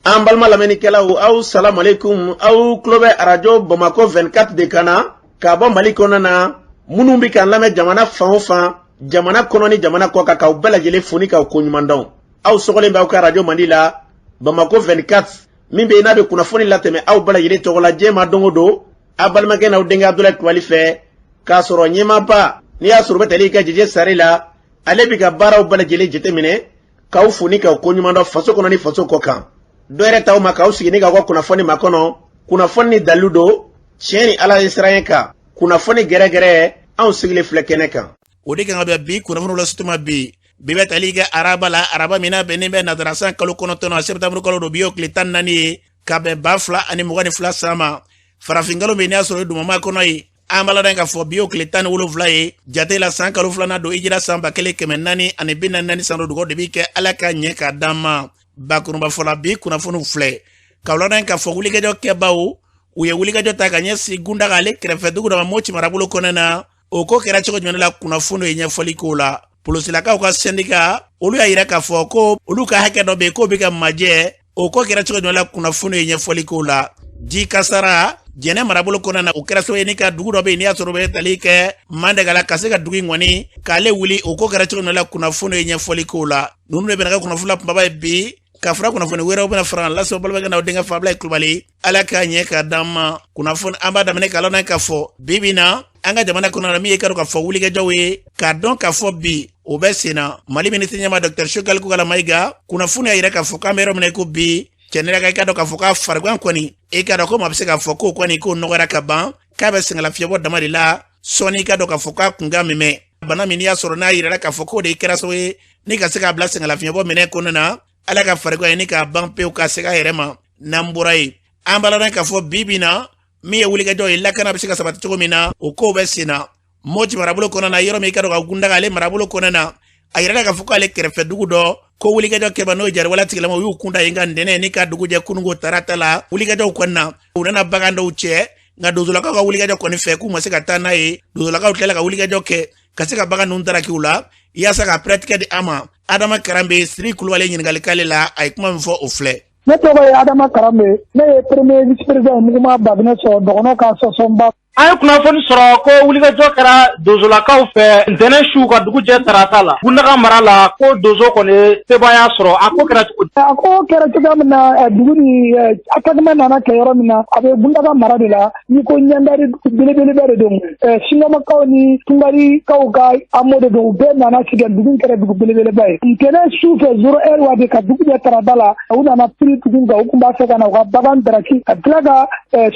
An balima lamɛnnikɛlaw, aw salamualeykum. Aw tulo bɛ Arajo Bamakɔ 24 de kan na k'a bɔ Mali kɔnɔna na. Minnu bɛ k'an lamɛn jamana fan o fan, jamana kɔnɔ ni jamana kɔ kan, k'aw bɛɛ lajɛlen fo ni k'aw koɲuman dɔn. Aw sɔgɔlen bɛ aw ka arajo mandi la, Bamakɔ 24, min bɛ yen n'a bɛ kunnafoni latɛmɛ aw bɛɛ lajɛlen tɔgɔ la diɲɛ ma don o don, aw balimakɛ n'aw denkɛ Abudulayi Kulubali fɛ, k'a sɔrɔ ɲɛmaaba n'i y'a sɔrɔ u bɛ tali kɛ Jeje Sare la, ale bɛ ka baaraw bɛɛ lajɛlen jateminɛ, k'aw fo ni k'aw koɲuman dɔn faso kɔnɔ ni faso kɔ kan. Dɔ yɛrɛ t'aw ma k'aw sigi ni k'aw ka kunnafoni makɔnɔ, kunnafoni ni dalilu don, tiɲɛ ni Ala ye siran kan, kunnafoni gɛrɛgɛrɛ, anw sigilen filɛ kɛnɛ kan. O de kan ka bɛn bi kunnafoniw lasutuma. Bi bɛ tali kɛ araba la, araba min n'a bɛnnen bɛ nazara san kalo 9, sɛptanburu kalo don, bi y'o tile 14 ye, ka bɛn 2022 san ma. Farafinkalo min n'a sɔrɔ ye dumama kɔnɔ ye, an b'a ladɔn k'a fɔ bi y'o tile 17 ye jate la, san kalo filanan don, ijira san 1444 san don. Dugawu de bi kɛ, Ala ka ɲɛ k'a d'an ma. Bakurunba fɔla, bi kunnafoniw filɛ k'aw ladɔn k'a fɔ wulikajɔ kɛbaw, u ye wulikajɔ ta ka ɲɛsin Gundaga ale kɛrɛfɛ dugu dɔ ma Moti marabolo kɔnɔna na. O ko kɛra cogo jumɛn la? Kunnafoniw ye ɲɛfɔli k'o la. Polosilakaw ka sɛndika, olu y'a yira k'a fɔ ko olu ka hakɛ dɔ bɛ yen k'o bɛ ka majɛ. O ko kɛra cogo jumɛn la? Kunnafoniw ye ɲɛfɔli k'o la. Ji kasara Jɛnɛ marabolo kɔnɔna na, o kɛra sababu ye ni ka dugu dɔ bɛ yen n'i y'a sɔrɔ o bɛ tali kɛ Mandagala, ka se ka dugu in kɔni k'ale wuli. O ko kɛra cogo jumɛn la? Kunnafoniw ye ɲɛfɔli k'o la. Ninnu de bɛna kɛ kunnafoni la kunbaba ye bi, ka fara kunnafoni wɛrɛw bɛna fara lase balimakɛ n'aw denkɛ Fabila Kulubali. Ala k'a ɲɛ k'a d'an ma. Kunnafoni an b'a daminɛ k'a lɔn k'a fɔ bi bi na, an ka jamana kɔnɔ na, min ye ka dɔn k'a fɔ wulikajɔw ye, k'a dɔn k'a fɔ bi o bɛ sen na, Mali minisiri ɲɛmaa Dr Choguel Kokalla Maïga, kunnafoni y'a yira k'a fɔ k'an bɛ yɔrɔ min na i ko bi, cɛnni ka i ka dɔn k'a fɔ k'a farigan kɔni, i ka dɔn ko maa bɛ se k'a fɔ k'o kɔni k'o nɔgɔyara ka ban, k'a bɛ sɛgɛnlafiɲɛbɔ dama de la sɔɔni. I ka dɔn k'a fɔ k'a kun ka mɛmɛ bana min n'i y'a sɔrɔ n'a yirala k'a fɔ k'o de kɛra sababu ye ni ka se k'a bila sɛgɛnlafiɲɛbɔ minɛ kɔnɔna na, Ala ka farigan ye ni k'a ban pewu ka segin a yɛrɛ ma. N'an bɔra yen, an b'a ladɔn k'a fɔ bi bi na, min ye wulikajɔ ye, lakana bɛ se ka sabati cogo min na, o kow bɛ sen na Moti marabolo kɔnɔna na, yɔrɔ min i ka dɔn ka Gundaga ale marabolo kɔnɔna na, a yirala k'a fɔ k'ale kɛrɛfɛ dugu dɔ ko wulikajɔ kɛba, n'o ye jariwala tigilama, u y'u kunda yen ka ntɛnɛn ni ka dugu jɛ kununko tarata la. Wulikajɔw kɔnɔna na, u nana bagan dɔw cɛ, nka donsolakaw ka wulikajɔ kɔni fɛ, k'u ma se ka taa n'a ye. Donsolakaw tilala ka wulikajɔ kɛ ka se ka bagan ninnu daraki u la yaasa ka pɛrɛtigɛ di an ma. Adama Karanbe, Siri Kulubali ɲininkali k'ale la, a ye kuma min fɔ, o filɛ. Ne tɔgɔ ye Adama Karanbe, ne ye premier vice président ye mouvement Babinɛ sɔrɔ dɔgɔnɔ ka sɔsɔnba. An ye kunnafoni sɔrɔ ko wulikajɔ kɛra donsolakaw fɛ ntɛnɛn su ka dugu jɛ tarata la Gundaga mara la, ko donso kɔni ye sebaaya sɔrɔ. A ko kɛra cogo di? A ko kɛra cogoya min na, dugu ni attaquement nana kɛ yɔrɔ min na, a bɛ Gundaga mara de la. N'i ko ɲɛndari, belebeleba de don, Singɔmakaw ni Tungarikaw ka hameau de don. U bɛɛ nana sigi, dugu kɛra dugu belebeleba ye. Ntɛnɛn su fɛ, 0 heure waati ka dugu jɛ tarata la, u nana piri dugu kan. U tun b'a fɛ ka na u ka bagan daraki, ka tila ka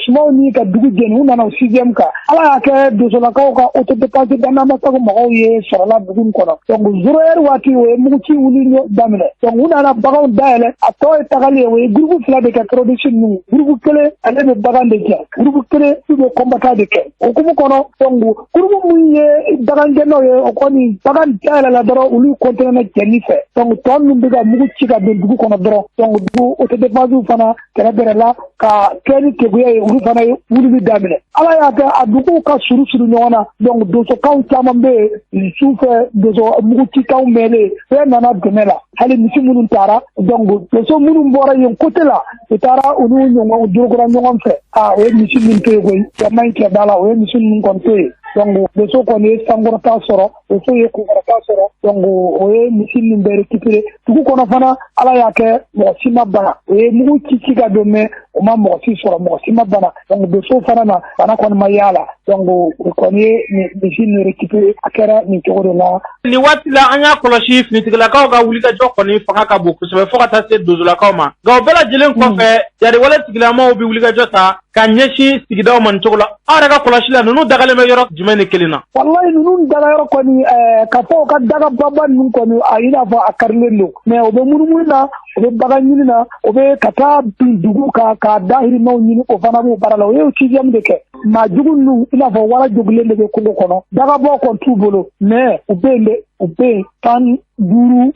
sumanw ni ka dugu jeni. U nana o sixième kan. Ala y'a kɛ donsolakaw ka autodéfense Danamasago mɔgɔw ye sɔrɔla dugu in kɔnɔ. Donc 0 heure waati, o ye muguci wuli daminɛ. Donc u nana baganw dayɛlɛ, a tɔ ye tagali ye. O ye groupe fila de kɛ, terroriste ninnu. Groupe kelen, ale bɛ bagan de gɛn, groupe kelen, u bɛ combattant de kɛ o hukumu kɔnɔ. Donc groupe mun ye bagangɛnnaw ye, o kɔni bagan dayɛlɛla dɔrɔn, olu continué jɛni fɛ. Donc tɔ min bɛ ka mugu ci ka don dugu kɔnɔ dɔrɔn, donc dugu autodéfense fana kɛrɛ bɛrɛ ka kɛ ni keguya ye, olu fana ye wulili daminɛ. Ala y'a kɛ a duguw ka suru suru ɲɔgɔn na. Donc donsokanw caman bɛ yen, su fɛ donso mugucikanw mɛnlen, bɛɛ nana dɛmɛ la, hali misi minnu taara. Donc donso minnu bɔra yen côté la, u taara u n'u ɲɔgɔn dorokora ɲɔgɔn fɛ. Aa, o ye misi min to yen koyi, cɛ man ɲi cɛ da la, o ye misi ninnu kɔni to yen. Donc donso kɔni ye sankɔrɔta sɔrɔ, donso ye kunkɔrɔta sɔrɔ. Donc o ye misi ninnu bɛɛ récupéré. Dugu kɔnɔ fana, Ala y'a kɛ mɔgɔ si ma bana. O ye mugu ci ci ka don, mɛn o ma mɔgɔ si sɔrɔ, mɔgɔ si ma bana. Donc donso fana na, bana kɔni ma y'a la. Donc o kɔni ye misi ninnu récupéré. A kɛra nin cogo de la. Nin waati la, an y'a kɔlɔsi finitigilakaw ka wulikajɔ kɔni fanga ka bon kosɛbɛ fo ka taa se donsolakaw ma. Nka o bɛɛ lajɛlen kɔfɛ, jariwale tigilamaw bɛ wulikajɔ ta ka ɲɛsin sigidaw ma nin cogo la. Aw yɛrɛ ka kɔlɔsi la, ninnu dagalen bɛ yɔrɔ jumɛn ni kelen na? Walayi, ninnu daga yɔrɔ kɔni, ka fɔ u ka daga baba ninnu kɔni, a i n'a fɔ a karilen don, mais u bɛ munumunu na, u bɛ bagan ɲini na, u bɛ ka taa bin dugu kan k'a dahirimɛw ɲini. O fana b'o baara la. O ye sixième de kɛ. Maa jugu ninnu, i n'a fɔ wara jogilen de bɛ kungo kɔnɔ, dagabɔ kɔni t'u bolo, mais u bɛ yen dɛ, u bɛ yen, 15 ou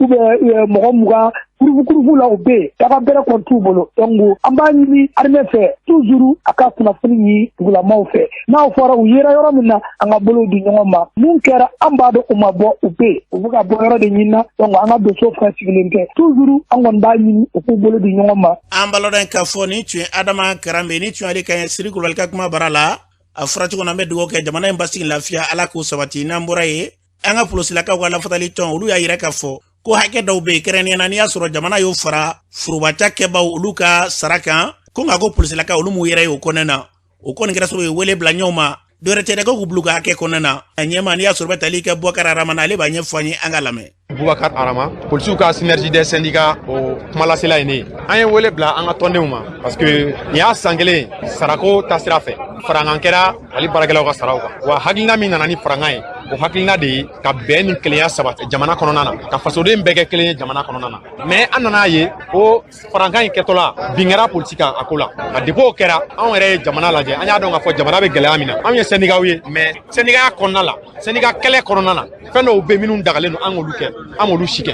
bien mɔgɔ 20, groupe groupe la, u bɛ yen. Daga bɛrɛ kɔni t'u bolo. Donc an b'a ɲini armée fɛ toujours, a ka kunnafoni ɲini dugulamaw fɛ. N'a fɔra u yera yɔrɔ min na, an ka bolo di ɲɔgɔn ma. Mun kɛra, an b'a dɔn u ma bɔ, u bɛ yen, u bɛ ka bɔ yɔrɔ de ɲini na. Donc an ka donso fana sigilen tɛ toujours, an kɔni b'a ɲini u k'u bolo di ɲɔgɔn ma. An b'a ladɔn k'a fɔ nin tun ye Adama Karanbe, nin tun y'ale kan ye Siri Kulubali ka kuma bara la. A fɔra cogo na, an bɛ dugawu kɛ jamana in basigi, lafiya, Ala k'o sabati. N'an bɔra yen, an ka polosilakaw ka lafatali tɔn, olu y'a yira k'a fɔ ko hakɛ dɔw bɛ yen, kɛrɛnkɛrɛnnenya na n'i y'a sɔrɔ jamana y'o fara foroba cakɛbaw olu ka sara kan, ko nka ko polosilakaw olu m'u yɛrɛ ye o kɔnɔna na. O kɔni kɛra sababu ye wele bila ɲɔgɔn ma, dɔwɛrɛ tɛ dɛ, ko k'u bila u ka hakɛ kɔnɔna na. A ɲɛma, n'i y'a sɔrɔ bɛ tali kɛ Bubakari Arama na, ale b'a ɲɛfɔ an ye, an ka lamɛn. Bubakar Arama, polisiw ka synergie des syndicats, o kumalasela ye ne ye. An ye wele bila an ka tɔndenw ma parce que nin y'a san kelen sarako taasira fɛ, farankan kɛra Mali baarakɛlaw ka saraw kan. Wa hakilina min nana ni farankan ye, o hakilina de ye ka bɛn ni kelenya sabati jamana kɔnɔna na, ka fasoden bɛɛ kɛ kelen ye jamana kɔnɔna na. Mais an nana ye o farankan in kɛtɔla, bin kɛra polisi kan a ko la. A depuis o kɛra, anw yɛrɛ ye jamana lajɛ, an y'a dɔn k'a fɔ jamana bɛ gɛlɛya min na. Anw ye sɛndikaw ye, mais sɛndikaya kɔnɔna la, sɛndika kɛlɛ kɔnɔna na, fɛn dɔw bɛ minnu dagalen don, an k'olu kɛ, an k'olu si kɛ.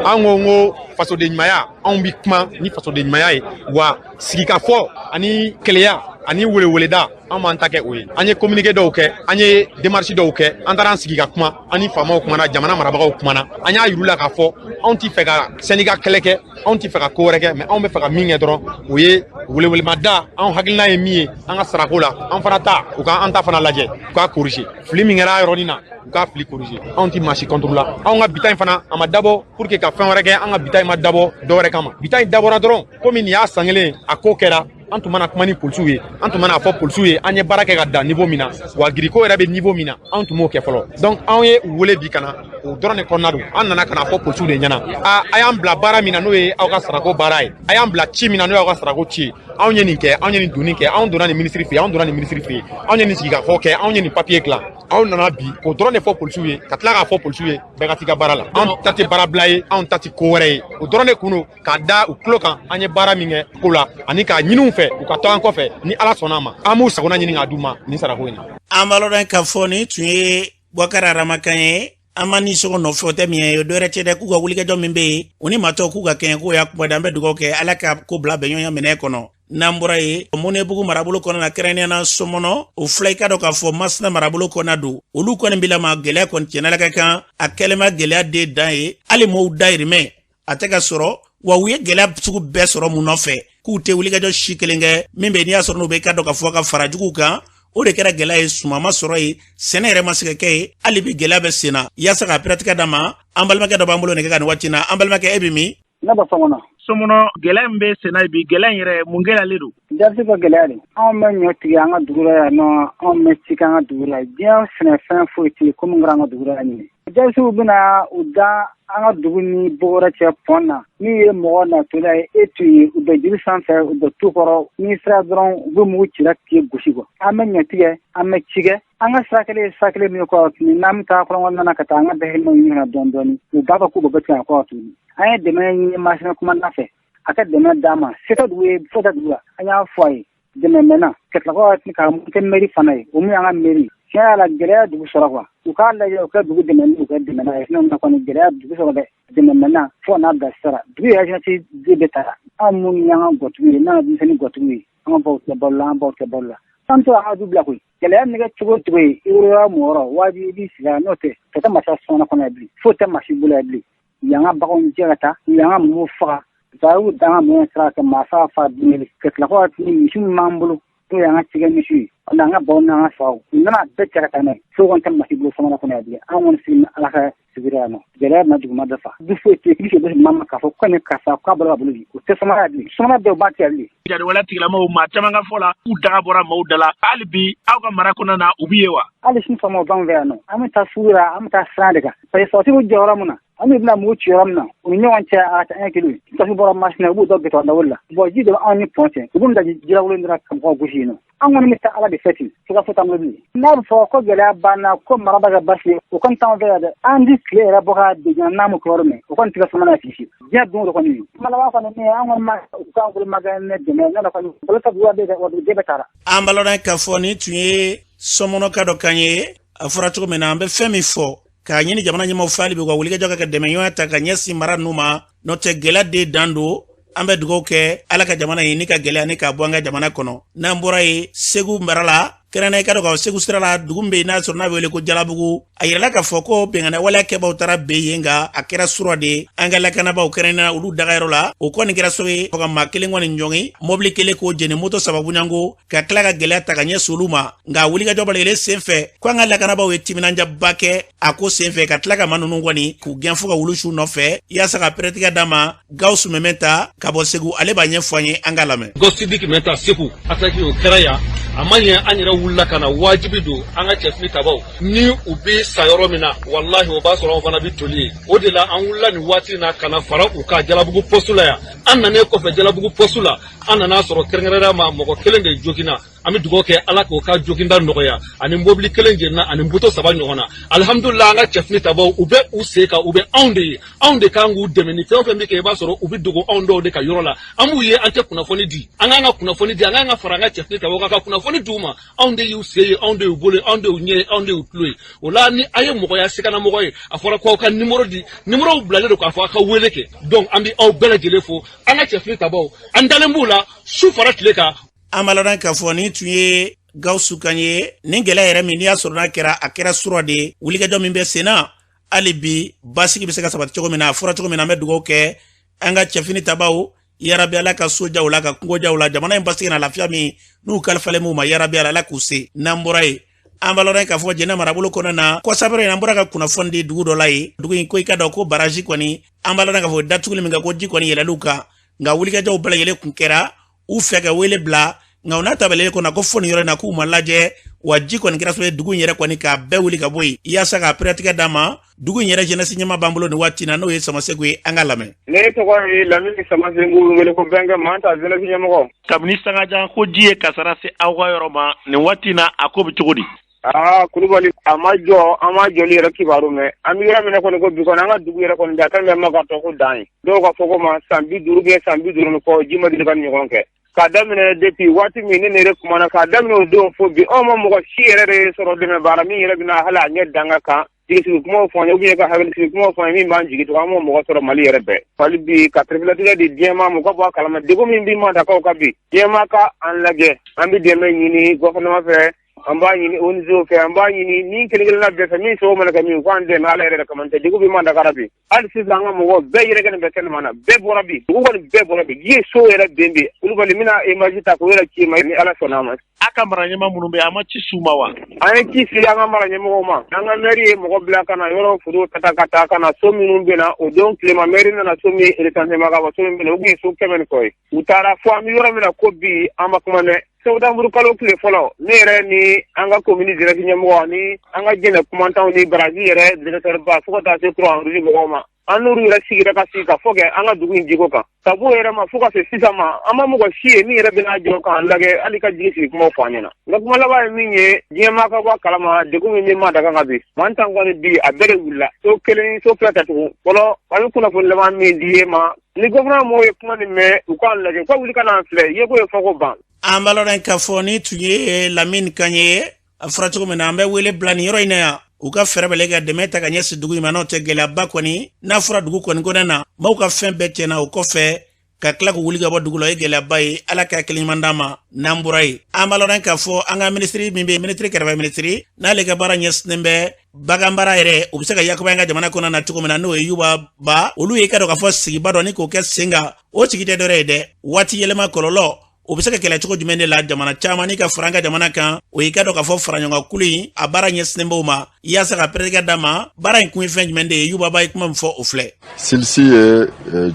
An ko n ko fasoden ɲumanya, anw bi kuma ni fasoden ɲumanya ye. Wa sigikafɔ ani kelenya ani weleweleda, an b'an ta kɛ o ye. An ye communiqué dɔw kɛ, an ye démarche dɔw kɛ, an taara an sigi ka kuma, an ni faamaw kumana, jamana marabagaw kumana. An y'a yir'u la k'a fɔ anw ti fɛ ka sɛndika kɛlɛ kɛ, anw ti fɛ ka ko wɛrɛ kɛ, mais anw bɛ fɛ ka min kɛ dɔrɔn, o ye welewelemada. Anw hakilina ye min ye an ka sarako la, an fana ta, u ka an ta fana lajɛ, u k'a corriger. Fili min kɛra a yɔrɔnin na, u k'a fili corriger. Anw ti maa si contre la. Anw ka bita in fana, a ma dabɔ pour que ka fɛn wɛrɛ kɛ. An ka bita in ma dabɔ dɔ wɛrɛ kama. Bita in dabɔra dɔrɔn komi nin y'a san kelen a ko kɛra, an tun mana kuma ni polisiw ye, an tun mana fɔ polisiw ye an ye baara kɛ ka dan niveau min na, wa giriko yɛrɛ bɛ niveau min na, anw tun m'o kɛ fɔlɔ. Donc anw ye u wele bi ka na o dɔrɔn de kɔnɔna don. An nana ka na fɔ polisiw de ɲɛna, a a y'an bila baara min na, n'o ye aw ka sarako baara ye, a y'an bila ci min na, n'o y'aw ka sarako ci ye, anw ye nin kɛ, anw ye nin donni kɛ, anw donna nin minisiri fɛ yen, anw donna nin minisiri fɛ yen, anw ye nin sigikafɔ kɛ, anw ye nin papiye dilan. Anw nana bi k'o dɔrɔn de fɔ polisiw ye, ka tila k'a fɔ polisiw ye bɛɛ ka t'i ka baara la. Anw ta tɛ baarabila ye, anw ta tɛ ko wɛrɛ ye. O dɔrɔn de kun don k'a da u tulo kan an ye baara min kɛ ko la, ani k'a ɲini u fɛ u ka to an kɔfɛ. Ni Ala sɔnna a ma, an b'u sagona ɲini k'a d'u ma nin sarako in na. An b'a lɔn k'a fɔ nin tun ye Bubakari Arama kan ye. An ma ni sogo nɔfɛ, o tɛ min ye dɔwɛrɛ cɛ dɛ, k'u ka wulikajɔ min bɛ yen, u ni matɔw k'u ka kɛɲɛ, k'o y'a kuma da. An bɛ dugawu kɛ, Ala ka ko bila bɛnɲɔgɔnya minɛ kɔnɔ. N'an bɔra yen, Mɔnɛbugu marabolo kɔnɔ na, kɛrɛnkɛrɛnnenya na Sɔmɔnɔ, o fila, i ka dɔn k'a fɔ Masina marabolo kɔnɔna don, olu kɔni bilama gɛlɛya kɔni tiɲɛna ka kan. A kɛlen ma gɛlɛya de dan ye, hali mɔɔw dayirimɛ a tɛ ka sɔrɔ. Wa u ye gɛlɛya sugu bɛɛ sɔrɔ mun nɔfɛ? K'u tɛ wulikajɔ si kelen kɛ min bɛ n'i y'a sɔrɔ n'u bɛ, i ka dɔn k'a fɔ ka fara juguw kan. O de kɛra gɛlɛya ye, suman ma sɔrɔ ye, sɛnɛ yɛrɛ ma se ka kɛ ye, hali bi gɛlɛya bɛ sen na. Yaasa ka piratigɛ d'a ma, an balimakɛ dɔ b'an bolo nɛgɛ kan nin waati na. An balimakɛ, e bɛ min? Ne bɛ Sɔmɔnɔ. Sɔmɔnɔ, gɛlɛya min bɛ senna bi, gɛlɛya in yɛrɛ, mun gɛlɛyalen don? Jasi ka gɛlɛya de. Anw bɛ ɲɔ tigɛ an ka dugu la yan nɔ, anw bɛ ci kɛ an ka dugu la. Diɲɛ sɛnɛfɛn foyi tɛ yen komi kɛra an ka dugu la yan ɲinɛ. Jasiw bɛna u da an ka dugu ni Bogora cɛ pɔn na. N'u ye mɔgɔ natɔla ye, e t'u ye, u bɛ jiri sanfɛ, u bɛ tu kɔrɔ. N'i sera dɔrɔn, u bɛ mugu ci k'i gosi quoi. An bɛ ɲɔ tigɛ, an bɛ ci kɛ. An ka sira kelen ye sira kelen min ye kɔ tuguni, n'an bɛ taa kɔrɔn nana ka taa an ka dahirimɛw ɲini ka na dɔɔni dɔɔni, u b'a fɔ k'u bɛ bɔ tigɛ kɔ tuguni. An ye dɛmɛ ɲini Masina commandant fɛ, a ka dɛmɛ d'an ma. Se tɛ dugu ye, foyi tɛ dugu la. An y'a fɔ a ye dɛmɛ mɛnna ka tila kɔ ka kɛ mairie fana ye, o min y'an ka mairie. Tiɲɛ yɛrɛ la, gɛlɛya dugu sɔrɔ quoi. U k'a lajɛ, u ka dugu dɛmɛ ni u ka dɛmɛ n'a ye, sinon kɔni gɛlɛya dugu sɔrɔ dɛ. Dɛmɛ mɛnna fo n'a bila sara dugu yɛrɛ jeunesse den bɛɛ taara. Anw minnu y'an ka gɔtigiw ye, n'an ka denmisɛnnin gɔtigiw ye, an baw tɛ balo la, an baw tɛ balo la. An to an ka du bila koyi. Gɛlɛya min kɛ cogo o cogo ye, i wolola mɔgɔ rɔ, wajibi i b'i sigi a n'o tɛ ka tɛ masa sɔnna kɔnɔ yan bilen, foyi tɛ maa si bolo yan bilen. U y'an ka baganw jɛ ka taa, u y'an ka mɔgɔw faga, ka y'u da an ka mɔgɔw sira ka maa faga fa dumuni ka tila ko ni misi min b'an bolo, n'o y'an ka cikɛ misi ye, ani an ka baw n'an ka sagaw, u nana bɛɛ cɛ ka taa n'a ye. Foyi kɔni tɛ maa si bolo Sɔmɔnɔ kɔnɔ yan bilen. An kɔni sigi Ala ka sigira yan nɔ, gɛlɛya bɛna duguma bɛɛ fa. Du foyi tɛ yen, k'i maa ma k'a fɔ ko nin karisa k'a balo ka bolo bi, o tɛ Sɔmɔnɔ yan bilen. Sɔmɔnɔ bɛɛ u b'a tigɛ bilen. Jatigɛwale tigilamɔgɔw, maa caman ka fɔ la, k'u daga bɔra maaw da la. Hali bi aw ka mara kɔnɔna na, u bɛ yen wa? Hali sini sɔgɔma, u b'an fɛ yan nɔ. An bɛ taa sugu la, an bɛ taa sira de kan, parce que sɔrɔdasiw bɛ jɔ yɔrɔ min na, an bɛ bɛna mugu ci yɔrɔ min na, u ni ɲɔgɔn cɛ a ka ca 1 kilo ye. Sɔrɔdasiw bɔra Masina, u b'u da gitɔrɔn dawolo la. Bon, ji de bɛ anw ni pɔn cɛ, u b'u da jirawolo in dɔrɔn ka mɔgɔw gosi yen nɔ. An kɔni bɛ taa Ala de fɛ ten, siga foyi t'an bolo bilen. N'a bɛ fɔ ko gɛlɛya banna, ko mara bɛ ka basigi, o kɔni t'anw fɛ yan dɛ. An di tile yɛrɛ bɔ ka bin n'a ma kɛ yɔrɔ min, o kɔni tɛ kɛ Sɔmɔnɔ fiyewu. Diɲɛ don o don kɔni. Kuma laban kɔni min ye, an kɔni ma u k'an bolo ma kɛ ne dɛmɛ, ne kɔni bolo tɛ dugu bɛ wa duguden bɛɛ taara. An b'a lɔn k'a fɔ nin tun ye Sɔmɔnɔka dɔ kan ye. A fɔra cogo min na, an bɛ fɛn min fɔ k'a ɲini jamana ɲɛmaaw fɛ, hali bi u ka wulikajɔ ka kɛ dɛmɛɲɔgɔnya ta ka ɲɛsin mara ninnu ma, n'o tɛ gɛlɛya de dan don. An bɛ dugawu kɛ, Ala ka jamana in ni ka gɛlɛya ni k'a bɔ an ka jamana kɔnɔ. N'an bɔra yen, Segu mara la, Kɛrɛnkɛrɛnnenya i ka dɔn k'a fɔ Segu sira la, dugu min bɛ yen n'a sɔrɔ n'a bɛ wele ko Jalabugu, a yirala k'a fɔ ko binkanni waleya kɛbaw taara bin yen, nka a kɛra sura de ye. An ka lakanabaaw, kɛrɛnkɛrɛnnenya olu dagayɔrɔ la, o kɔni kɛra sababu ye ka maa kelen kɔni ɲɔngi, mɔbili kelen k'o jeni, moto saba bonyanko, ka tila ka gɛlɛya ta ka ɲɛsin olu ma. Nka wulikajɔ bɛɛ lajɛlen senfɛ, ko an ka lakanabaaw ye timinandiyaba kɛ a ko senfɛ, ka tila ka maa ninnu kɔni k'u gɛn fo ka wulu su nɔfɛ, yaasa ka pɛrɛtigɛ d'a ma. Gawusu Mɛmɛta ka bɔ Segu, ale b'a ɲɛfɔ an ye, an k'a lamɛn. Gɔsidiki Mɛta, Segu, ataki o kɛra yan, a ma ɲɛ, an yɛrɛ wulila ka na. Wajibi don an ka cɛfini tabaw ni u bɛ sa yɔrɔ min na, walahi o b'a sɔrɔ an fana bɛ toli yen. O de la an wulila nin waati in na ka na fara u kan Jalabugu pɔsu la yan. An nanen kɔfɛ Jalabugu pɔsu la, an nana sɔrɔ kɛrɛnkɛrɛnnenya ma mɔgɔ kelen de joginna. An bɛ dugawu kɛ Ala k'o ka joginda nɔgɔya, ani mobili kelen jenina, ani moto saba ɲɔgɔn na. Alihamudulila, an ka cɛfini tabaw, u bɛ u sen kan, u bɛ anw de ye, anw de kan k'u dɛmɛ. Ni fɛn o fɛn bɛ kɛ, i b'a sɔrɔ u bɛ dogo anw dɔw de ka yɔrɔ la. An b'u ye, an tɛ kunnafoni di. An k'an ka kunnafoni di, an k'an ka fara an ka cɛfini tabaw kan ka kunnafoni d'u ma. Anw de y'u sen ye, anw de y'u bolo ye, anw de y'u ɲɛ ye, anw de y'u tulo ye. O la ni a ye mɔgɔya sigana mɔgɔ ye, a fɔra ko aw ka nimoro di, nimorow bilalen don k'a fɔ aw ka wele kɛ. Donc an bɛ aw bɛɛ lajɛlen fo. An ka cɛfini tabaw, an dalen b'u la su fara tile kan. An b'a ladɔn k'a fɔ nin tun ye Gawusu kan ye. Nin gɛlɛya yɛrɛ min n'i y'a sɔrɔ n'a kɛra, a kɛra sura de ye. Wulikajɔ min bɛ sen na hali bi, basigi bɛ se ka sabati cogo min na, a fɔra cogo min na, an bɛ dugawu kɛ an ka cɛfini tabaw, yarabi Ala ka so jaw la, ka kungo jaw la, jamana in basigi na lafiya min n'u kalifalen b'u ma, yarabi Ala k'u se. N'an bɔra yen, an b'a ladɔn k'a fɔ Jɛnɛ marabolo kɔnɔna na, kɔsabɛrɛ in, an bɔra ka kunnafoni di dugu dɔ la yen. Dugu in ko, i ka dɔn ko baraji kɔni, an b'a ladɔn k'a fɔ datuguli min kɛ, ko ji kɔni yɛlɛl'u kan, nka wulikajɔw bɛɛ lajɛlen kun kɛra u fɛ ka wele bila, nka u n'a ta bɛɛ kɔnɔ ko fo nin yɔrɔ in na k'u ma lajɛ wa. Ji kɔni kɛra sababu ye dugu in yɛrɛ kɔni k'a bɛɛ wuli ka bɔ yen. Yaasa k'a pɛrɛtigɛ d'a ma, dugu in yɛrɛ jeunesse ɲɛmaa b'an bolo nin waati na, n'o ye Samaseku ye, an k'a lamɛn. Ne tɔgɔ ye Lamini Samaseku, wele ko Bɛnkɛ Manta, jeunesse ɲɛmɔgɔ. Kabini sangajan ko ji ye kasara se aw ka yɔrɔ ma nin waati na, a ko bɛ cogo di? Aa Kulubali, a ma jɔ, an ma jɔli yɛrɛ kibaru mɛn. An bɛ yɔrɔ min kɔni ko bi kɔni, an ka dugu yɛrɛ kɔni bi, a kan bɛ ma ka tɔ ko dan ye. Dɔw ka fɔ ko ma san 50 bɛ san 50 ni kɔ, ji ma deli ka nin ɲɔgɔn kɛ. K'a daminɛ depuis waati min ne ne yɛrɛ kumana, k'a daminɛ o don fo bi, anw ma mɔgɔ si yɛrɛ de sɔrɔ dɛmɛ baara min yɛrɛ bɛna hali a ɲɛ danga kan jigisigi kumaw fɔ an ye, ou bien ka hakilisigi kumaw fɔ an ye min b'an jigi tugun. An m'o mɔgɔ sɔrɔ Mali yɛrɛ bɛɛ. Hali bi ka pereperelatigɛ di diɲɛmaa ma, u ka bɔ a kalama degun min bi Mandakaw kan bi, diɲɛmaa ka an lajɛ. An bɛ dɛmɛ ɲini gouvernement fɛ, an b'a ɲini ONG fɛ, an b'a ɲini min kelen kelenna bɛɛ fɛ, min sago mana kɛ min, u k'an dɛmɛ Ala yɛrɛ kama. Tɛ degun bi Mandakara bi. Hali sisan an ka mɔgɔw bɛɛ yɛrɛ kɛnɛ bɛ kɛnɛma na, bɛɛ bɔra bi, dugu kɔni bɛɛ bɔra bi, ji ye so yɛrɛ ben bi. Kulubali, n bɛna image ta k'o yɛrɛ ci ma ni Ala sɔnna a ma. A ka mara ɲɛmaa minnu bɛ yen, a ma ci s'u ma wa? An ye ci se an ka mara ɲɛmɔgɔw ma. An ka maire ye mɔgɔ bila ka na yɔrɔ foro ta ka taa ka na so minnu bɛ na o don tilema. Maire nana so min recensement ka bɔ so min bɛ na, o tun ye so 100 ni kɔ ye. U taara fo an bɛ yɔrɔ min na ko bi, an ma kuma mɛn. Septembre kalo tile fɔlɔ, ne yɛrɛ ni an ka commune jeunesse ɲɛmɔgɔ ani an ka jɛnɛ kumantanw ni baraji yɛrɛ directeur ba, fo ka taa se Croix Rouge mɔgɔw ma, an n'olu yɛrɛ sigira ka sigi ka fɔ kɛ an ka dugu in jiko kan. Ka b'o yɛrɛ ma fo ka se sisan ma, an ma mɔgɔ si ye min yɛrɛ bɛna jɔ k'an lajɛ, hali ka jigi sigi kumaw fɔ an ɲɛna. N ka kuma laban ye min ye, diɲɛmaa ka bɔ a kalama degun min bɛ Manda kan bi. Mantan kɔni bi, a bɛɛ de wulila, so kelen so fila tɛ tugun. Fɔlɔ, an bɛ kunnafoni laban min di e ma, ni gouvernement mɔgɔw ye kuma nin mɛn, u k'a lajɛ, u ka wuli ka n'an filɛ ye ko ye fɔ ko ban. An b'a lɔn k'a fɔ ni tun ye Lamini kan ye. A fɔra cogo min na, an bɛ wele bila nin yɔrɔ in na yan, u ka fɛɛrɛ bɛɛ ka dɛmɛ ta ka ɲɛsin dugu in ma. N'o tɛ, gɛlɛyaba kɔni n'a fɔra dugu kɔni kɔnɔ na, maaw ka fɛn bɛɛ tiɲɛna, o kɔfɛ ka tila k'u wuli ka bɔ dugu la, o ye gɛlɛyaba ye. Ala ka hakili ɲuman d'an ma. N'an bɔra yen, an b'a lɔn k'a fɔ an ka minisiri min bɛ yen, minisiri kɛrɛfɛ minisiri n'ale ka baara ɲɛsinnen bɛ bagan baara yɛrɛ, o bɛ se ka yakubaya an ka jamana kɔnɔ na cogo min na, n'o ye Yuba Ba, olu ye ka dɔn k'a fɔ sigiba dɔ ni k'o kɛ sen kan. O sigi tɛ dɔwɛrɛ ye dɛ, waati yɛlɛma kɔlɔlɔ, o bɛ se ka kɛlɛ cogo jumɛn de la jamana caman ni ka fara an ka jamana kan. O y'i ka dɔn k'a fɔ faraɲɔgɔnkulu in, a baara ɲɛsinnen b'o ma. Yaasa ka pɛrɛtigɛ d'a ma, baara in kun ye fɛn jumɛn de ye, Yuba Ba ye kuma min fɔ, o filɛ. CILSS ye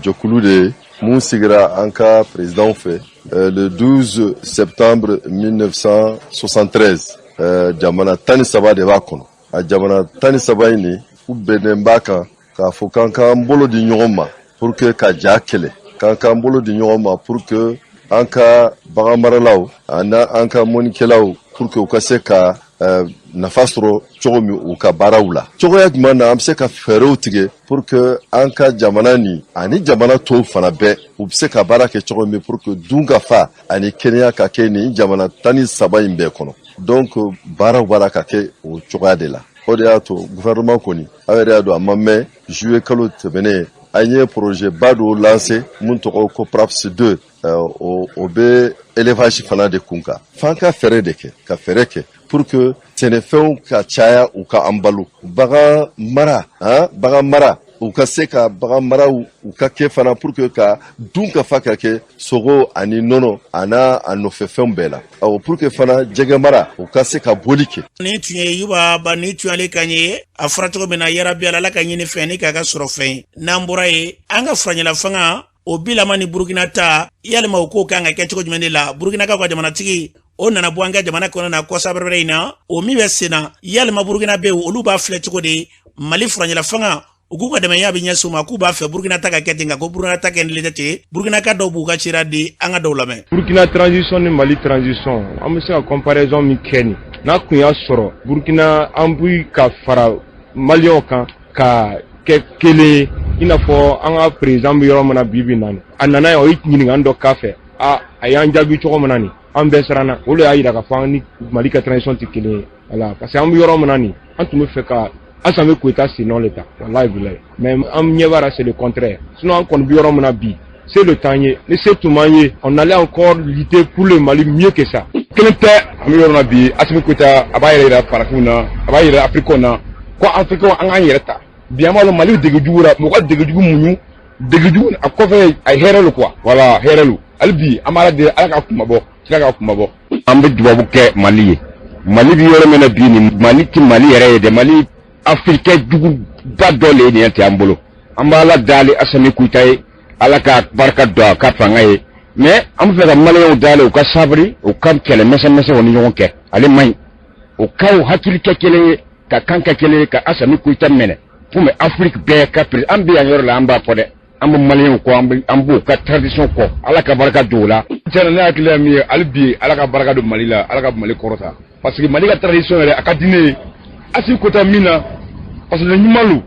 jɛkulu de ye mun sigira an ka président fɛ le 12 septembre 1973. Jamana 13 de b'a kɔnɔ. A jamana 13 in nin, u bɛnnen b'a kan k'a fɔ k'an k'an bolo di ɲɔgɔn ma pour que ka ja kɛlɛ, k'an k'an bolo di ɲɔgɔn ma pour que an ka bagan maralaw ani an ka mɔnikɛlaw, pour que u ka se ka nafa sɔrɔ cogo min u ka baaraw la. Cogoya jumɛn na an bɛ se ka fɛɛrɛw tigɛ pour que an ka jamana nin ani jamana tɔw fana bɛɛ, u bɛ se ka baara kɛ cogo min pour que dun ka fa ani kɛnɛya ka kɛ nin jamana 13 in bɛɛ kɔnɔ. Donc baara o baara ka kɛ o cogoya de la. O de y'a to gouvernement kɔni, aw yɛrɛ y'a dɔn, a ma mɛn, juillet kalo tɛmɛnen. An ye projet ba dɔ lancé mun tɔgɔ ko PRAPS 2, o bɛ élevage fana de kun kan. F'an ka fɛɛrɛ de kɛ, ka fɛɛrɛ kɛ pour que sɛnɛfɛnw ka caya, u ka an balo. Bagan mara, han, bagan mara, u ka se ka bagan maraw u ka kɛ fana pour que ka dun ka fa ka kɛ sogo ani nɔnɔ a n'a a nɔfɛfɛnw bɛɛ la. Awɔ, pour que fana jɛgɛ mara, u ka se ka boli kɛ. Nin tun ye Yuba Ba, nin tun y'ale kan ye. A fɔra cogo min na, yarabi Ala ka ɲini fɛn ni k'a ka sɔrɔ fɛn ye. N'an bɔra yen, an ka furaɲɛla fanga o bilama ni Burukina ta, yalima o ko kan ka kɛ cogo jumɛn de la? Burukinakaw ka jamanatigi o nana bɔ an ka jamana kɔnɔ na kɔsa bɛrɛbɛrɛ in na, o min bɛ sen na, yalima Burukina bɛ olu b'a filɛ cogo di? Mali furaɲɛla fanga, u k'u ka dɛmɛya bɛ ɲɛsin u ma, k'u b'a fɛ Burukina ta ka kɛ ten, nka ko Burukina ta kɛ tɛ ten. Burukinaka dɔw b'u ka sira di, an ka dɔw lamɛn. Burukina transition ni Mali transition, an bɛ se ka comparaison min kɛ nin, n'a kun y'a sɔrɔ Burukina an bi ka fara Maliyɛnw kan ka kɛ kelen ye, i n'a fɔ an ka président bɛ yɔrɔ min na bi bi in na nin, a nana yan, o ye ɲininkali dɔ k'a fɛ, a a y'an jaabi cogo min na nin, an bɛɛ siranna. O de y'a yira k'a fɔ an ni Mali ka transition tɛ kelen ye. Voilà, parce que an bɛ yɔrɔ min na nin, an tun bɛ fɛ ka Asimi Goïta sen nɔ le ta, walahi bilahi, mais an ɲɛ b'a la, c'est le contraire. Sinon an kɔni bɛ yɔrɔ min na bi, se le t'an ye. Ni se tun b'an ye, on allait encore lutter pour le Mali mieux que ça. Kelen tɛ, an bɛ yɔrɔ min na bi, Asimi Goïta a b'a yɛrɛ yira farafinw na, a b'a yɛrɛ Africains na ko Africains, an k'an yɛrɛ ta. Bi an b'a dɔn Mali dege jugu la, mɔgɔ dege jugu muɲu, dege jugu a kɔfɛ a ye hɛrɛ lo quoi. Voilà, hɛrɛ lo. Hali bi an b'a deli Ala ka kuma bɔ, sira ka kuma bɔ. An bɛ dubabu kɛ Mali ye. Mali bɛ yɔrɔ min na bi nin, Mali tɛ Mali yɛrɛ ye dɛ, Mali Afrique juguba dɔ le ye nin tɛ an bolo. An b'Ala dali Asimi Goïta ye, Ala ka barika don a ka fanga ye, mais an bɛ fɛ ka Maliyɛnw dali u ka sabari, u ka kɛlɛ misɛn misɛnw ni ɲɔgɔn kɛ, ale man ɲi. U k'aw hakili kɛ kelen ye, ka kan kɛ kelen ye, ka Asimi Goïta minɛ komi Afrique bɛɛ ka président. An bɛ yan yɔrɔ la, an b'a fɔ dɛ, an bɛ Maliyɛnw kɔ, an b'u ka tradition kɔ. Ala ka barika don o la. Tiɲɛna, ne hakili ye min ye, hali bi Ala ka barika don Mali la, Ala ka Mali kɔrɔta, parce que Mali ka tradition yɛrɛ a ka di ne ye. Asimi Goïta min na, parce que ɲuman lo,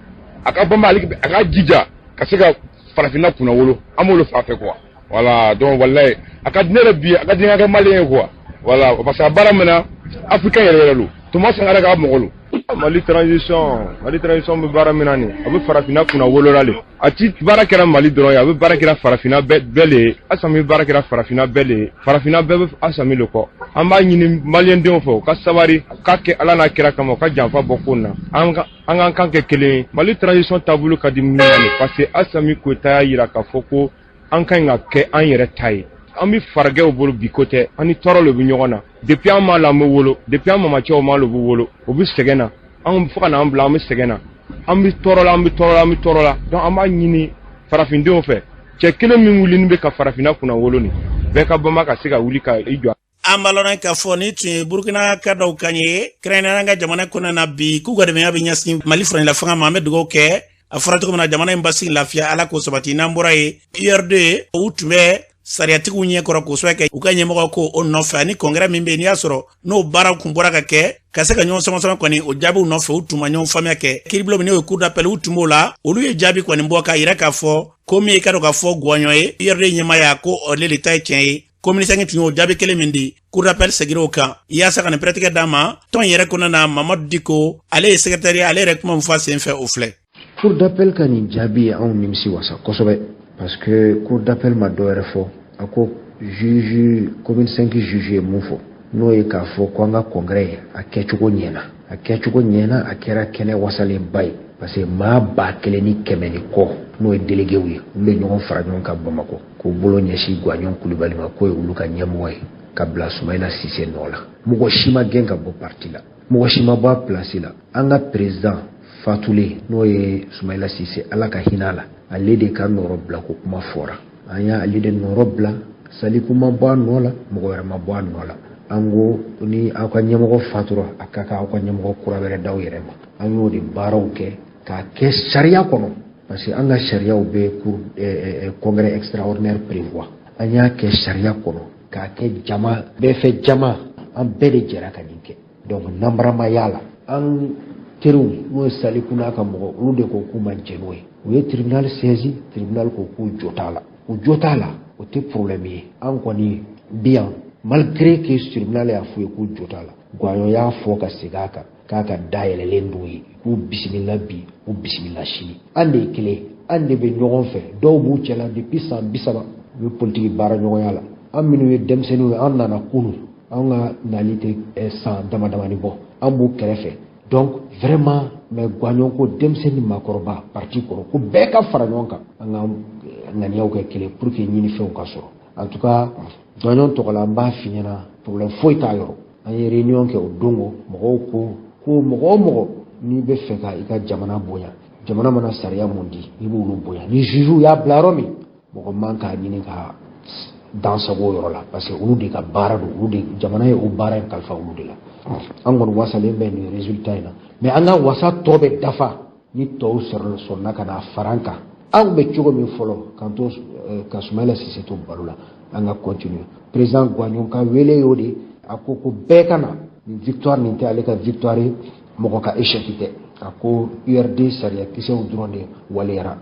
a ka banba, a ka jija ka se ka farafinna kunna wolo, an b'olu fan fɛ quoi. Voilà, donc walayi a ka di ne yɛrɛ bi, a ka di n ka kɛ Maliyɛn ye quoi. Voilà, parce que a baara min na, Africain yɛrɛ yɛrɛ lo, Thomas Sankara ka mɔgɔ lo. Mali transition, Mali transition bɛ baara min na nin, a bɛ farafinna kunna wolola le. A ti baara kɛra Mali dɔrɔn ye, a bɛ baara kɛra farafinna bɛɛ le ye. Asami baara kɛra farafinna bɛɛ le ye, farafinna bɛɛ bɛ Asami le kɔ. An b'a ɲini Maliyɛndenw fɛ, u ka sabari, u k'a kɛ Ala n'a kira kama, u ka janfa bɔ ko in na, an ka an k'an kan kɛ kelen ye. Mali transition taabolo ka di min na nin, parce que Asami Goïta y'a yira k'a fɔ ko an ka ɲi ka kɛ an yɛrɛ ta ye. An bɛ faragɛw bolo bi, ko tɛ, an ni tɔɔrɔ le bɛ ɲɔgɔn na depuis an m'a la, an bɛ wolo depuis an mamacɛw m'a la, u bɛ wolo, u bɛ sɛgɛn na, an fo ka n'an bila, an bɛ sɛgɛn na, an bɛ tɔɔrɔ la, an bɛ tɔɔrɔ la, an bɛ tɔɔrɔ la. Donc an b'a ɲini farafindenw fɛ, cɛ kelen min wulilen bɛ ka farafinna kunna wolo nin, bɛɛ ka banba ka se ka wuli ka i jɔ. An b'a lɔn k'a fɔ ni tun ye Burukina ka dɔw kan ye, kɛrɛnkɛrɛnnenya an ka jamana kɔnɔna na bi, k'u ka dɛmɛya bɛ ɲɛsin Mali furaɲɛla fanga ma. An bɛ dugawu kɛ, a fɔra cogo min na, jamana in basigi, lafiya, Ala k'o sabati. N'an bɔra yen, URD, u tun bɛ sariyatigiw ɲɛkɔrɔ kosɛbɛ kɛ u ka ɲɛmɔgɔ ko o nɔfɛ, ani congrès min bɛ yen, n'i y'a sɔrɔ n'o baara kun bɔra ka kɛ ka se ka ɲɔgɔn sama-sama kɔni, o jaabiw nɔfɛ, u tun ma ɲɔgɔn faamuya kɛ. Kiiribulon min n'o ye cour d'appel, u tun b'o la, olu ye jaabi kɔni bɔ k'a yira k'a fɔ ko min ye ka dɔn k'a fɔ Gɔɲɔ ye URD ɲɛmaaya, ko ale de ta ye tiɲɛ ye. Commune 5 tun y'o jaabi kelen min di, cour d'appel seginna o kan yaasa ka nin pɛrɛtigɛ d'a ma. Tɔn yɛrɛ kɔnɔna na, Mamadu Diko, ale ye secrétaire, ale yɛrɛ kuma min fɔ a sen fɛ, o filɛ. Cour d'appel ka nin jaabi ye anw nimisi wasa kosɛbɛ, parce que cour d'appel ma dɔ wɛrɛ fɔ, a ko juge commune 5 juge ye mun fɔ, n'o ye k'a fɔ ko an ka congrès a kɛcogo ɲɛna, a kɛcogo ɲɛna, a kɛra kɛnɛ wasalenba ye, parce que maa 1100 ni kɔ, n'o ye déléguéw ye, olu ye ɲɔgɔn fara ɲɔgɔn kan Bamakɔ k'u bolo ɲɛsin Guwaɲɔn Kulibali ma, k'o ye olu ka ɲɛmɔgɔ ye, ka bila Sumayila Sise nɔ la. Mɔgɔ si ma gɛn ka bɔ parti la, mɔgɔ si ma bɔ a place la. An ka président fatulen, n'o ye Sumayila Sise, Ala ka hinɛ a la, ale de ka nɔrɔ bila ko kuma fɔra, an y'ale de nɔrɔ bila. Saliku ma bɔ a nɔ la, mɔgɔ wɛrɛ ma bɔ a nɔ la. An ko ni aw ka ɲɛmɔgɔ fatura, a ka kan aw ka ɲɛmɔgɔ kura wɛrɛ d'aw yɛrɛ ma. An y'o de baaraw kɛ k'a kɛ sariya kɔnɔ, parce que an ka sariyaw bɛ cour congrès extraordinaire prévoir. An y'a kɛ sariya kɔnɔ k'a kɛ jama bɛɛ fɛ, jama an bɛɛ de jɛra ka nin kɛ. Donc nanbarama y'a la. An teriw, n'o ye Saliku n'a ka mɔgɔ, olu de ko k'u ma jɛn n'o ye, u ye tribunal saisi, tribunal ko k'u jo t'a la, u jo t'a la. O tɛ problème ye, an kɔni bi yan, malgré que tribunal y'a f'u ye k'u jo t'a la. Guwaɲɔ y'a fɔ ka segin a kan k'a ka dayɛlɛlen d'u ye, k'u bisimila bi, k'u bisimila sini. An de ye kelen. An de bɛ ɲɔgɔn fɛ, dɔw b'u cɛla depuis san 30, u bɛ politiki baara ɲɔgɔnya la. An minnu ye denmisɛnninw ye, an nana kunun, an ka nali tɛ san dama damani bɔ, an b'u kɛrɛfɛ. Donc vraiment, mais Gagnon ko denmisɛnnin, maakɔrɔba, parti kɔrɔ, ko bɛɛ ka fara ɲɔgɔn kan, an ka ŋaniyaw kɛ kelen pour que ɲinifɛnw ka sɔrɔ. En tout cas, Gagnon tɔgɔ la, an b'a f'i ɲɛna, problème foyi t'a yɔrɔ. An ye réunion kɛ o don o, mɔgɔw ko ko mɔgɔ o mɔgɔ n'i bɛ fɛ ka i ka jamana bonya, jamana mana sariya mun di, i b'olu bonya. Ni juge y'a bila yɔrɔ min, mɔgɔ man k'a ɲini ka dansago o yɔrɔ la, parce que olu de ka baara don, olu de jamana ye o baara in kalifa olu de la. An kɔni wasalen bɛ nin résultat in na, mais an ka wasa tɔ bɛ dafa ni tɔw sɔrɔla ka na fara an kan. Anw bɛ cogo min fɔlɔ k'an to ka Sumayila Sise to balo la, an ka continuer. Président Gagnon ka wele y'o de, a ko ko bɛɛ ka na. Nin victoire nin tɛ ale ka victoire ye, mɔgɔ ka échec tɛ. A ko URD sariya kisɛw dɔrɔn de waleyara.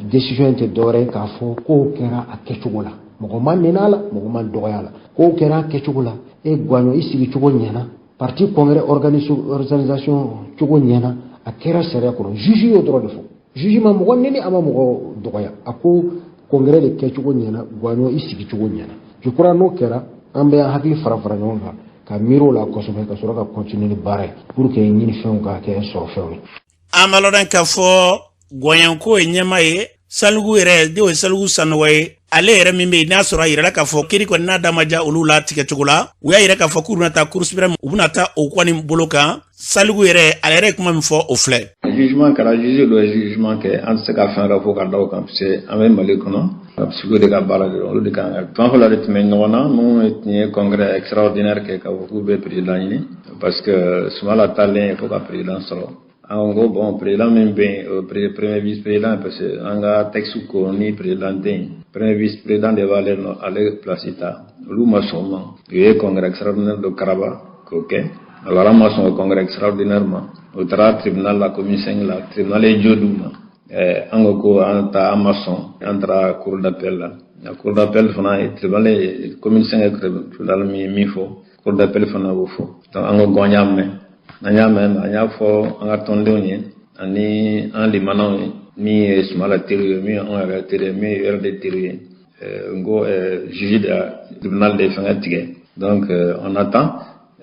Décision in tɛ dɔwɛrɛ ye k'a fɔ kow kɛra a kɛcogo la, mɔgɔ ma nɛnɛ a la, mɔgɔ ma dɔgɔya a la, kow kɛra a kɛcogo la. E Gagnon, i sigi cogo ɲɛna, parti congrès organisation cogo ɲɛna, a kɛra sariya kɔnɔ. Juge y'o dɔrɔn de fɔ. Juge ma mɔgɔ nɛni, a ma mɔgɔ dɔgɔya, a ko congrès de kɛcogo ɲɛna, Gagnon, i sigi cogo ɲɛna. Je crois n'o kɛra, an bɛ an hakili fara fara ɲɔgɔn kan ka miiri o la kosɛbɛ, ka sɔrɔ ka continuer ni baara ye pour que ɲinifɛnw ka kɛ sɔrɔfɛnw ye. An b'a lɔn k'a fɔ Gɔɲɔnko ye ɲɛma ye Saliku yɛrɛ de, o ye Saliku Sanɔgɔ ye. Ale yɛrɛ min bɛ yen n'a sɔrɔ a yirala k'a fɔ kiri kɔni n'a da ma diya olu la tigɛcogo la, u y'a yira k'a fɔ k'u bɛna taa Cour suprême, u bɛna taa o kɔni bolo kan. Saliku yɛrɛ, ale yɛrɛ ye kuma min fɔ, o filɛ. Jugement kɛra, juge dɔ ye jugement kɛ, an tɛ se ka fɛn wɛrɛ fɔ ka da o kan, parce que an bɛ Mali kɔnɔ, parce de ka baara de, olu de kan ka fɛn fɔlɔ de tun bɛ ɲɔgɔn na. Minnu tun ye congrès extraordinaire kɛ k'a fɔ k'u bɛ président ɲini, parce que Sumala taalen fo ka président sɔrɔ. An ko bon, président min bɛ yen, o premier vice président, parce que an ka texte ko ni président tɛ yen, premier vice président de b'ale nɔ, ale place ta. Olu ma sɔn o ma, u ye congrès extraordinaire dɔ karaba k'o kɛ. Alors an ma sɔn o congrès extraordinaire ma, o taara tribunal la, commune 5 la, tribunal ye jo d'u ma. An ko ko an ta, an ma sɔn, an taara cour d'appel la. La cour d'appel fana ye, tribunal ye, commune 5 ye, tribunal min ye min fɔ, cour d'appel fana b'o fɔ. Donc an ko ko an y'a mɛn, an y'a mɛn, an y'a fɔ an ka tɔndenw ye ani an limanaw ye, min ye Sumala teri ye, min ye anw yɛrɛ teri ye, min ye URD teri ye, n ko juge de tribunal de ye fɛngɛ tigɛ. Donc on attend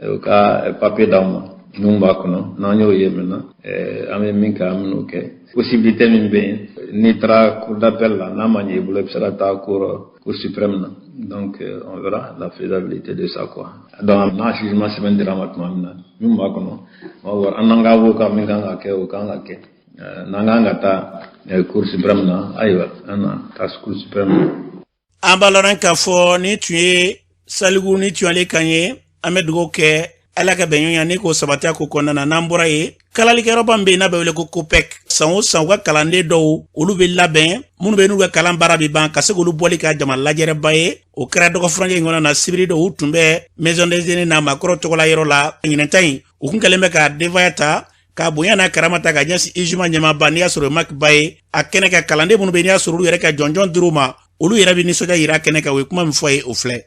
u ka papier d'an ma min b'a kɔnɔ. N'an y'o ye maintenant, an bɛ min kɛ, an bɛn'o kɛ. Possibilité min bɛ yen, n'i taara cour d'appel la, n'a ma ɲɛ i bolo, i bɛ se ka taa cour suprême na. Donc on verra la faisabilité de ça, quoi. Donc n'a jugement sɛbɛn dira ma tuma min na, min b'a kɔnɔ, an n'an ka avocat, min kan ka kɛ, o kan ka kɛ. N'an kan ka taa cour suprême na, ayiwa, an na taa cour suprême na. An b'a lɔn k'a fɔ ni tun ye Saliku, ni tun y'ale kan ye. An bɛ dugawu kɛ, Ala ka bɛn ɲɔgɔn ni k'o sabati a ko kɔnɔna na. N'an bɔra yen, kalalikɛyɔrɔba min bɛ yen n'a bɛ wele ko COPEC, san o san u ka kalanden dɔw, olu bɛ labɛn, minnu bɛ n'u ka kalan baara bɛ ban, ka se k'olu bɔli ka jama lajɛrɛba ye. O kɛra dɔgɔfurancɛ in kɔnɔ na, sibiri dɔw, u tun bɛ maison des aînés n'a maakɔrɔ tɔgɔla yɔrɔ la. Ɲinɛta in, u kun kɛlen bɛ ka denbaya ta ka bonya n'a karama ta ka ɲɛsin UJMA ɲɛmaaba, n'i y'a sɔrɔ Maki Ba ye a kɛnɛ ka kalanden minnu bɛ yen n'i y'a sɔrɔ olu yɛrɛ ka jɔnjɔn dir'u ma, olu yɛrɛ bɛ nisɔndiya yira kɛnɛ kan. U ye kuma min fɔ a ye, o filɛ.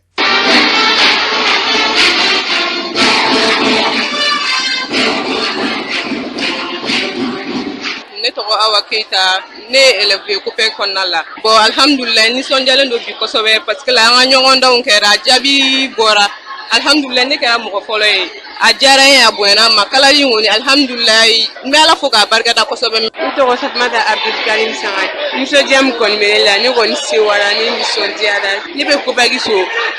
Ne tɔgɔ Awa Keyita, ne ye élève ye COPEC kɔnɔna la. Bon, alhamdulilayi, nisɔndiyalen don bi kosɛbɛ, parce que la an ka ɲɔgɔndanw kɛra, jaabi bɔra, alhamdulilayi, ne kɛra mɔgɔ fɔlɔ ye. A diyara n ye, a bonyana n ma. Kalali in kɔni, alhamdulilayi, n bɛ Ala fo k'a barikada kosɛbɛ. N tɔgɔ Fatumata Abdulkarim Sangare. Nisɔndiya min kɔni bɛ ne la, ne kɔni sewara, ne nisɔndiyara. Ne bɛ COPEC so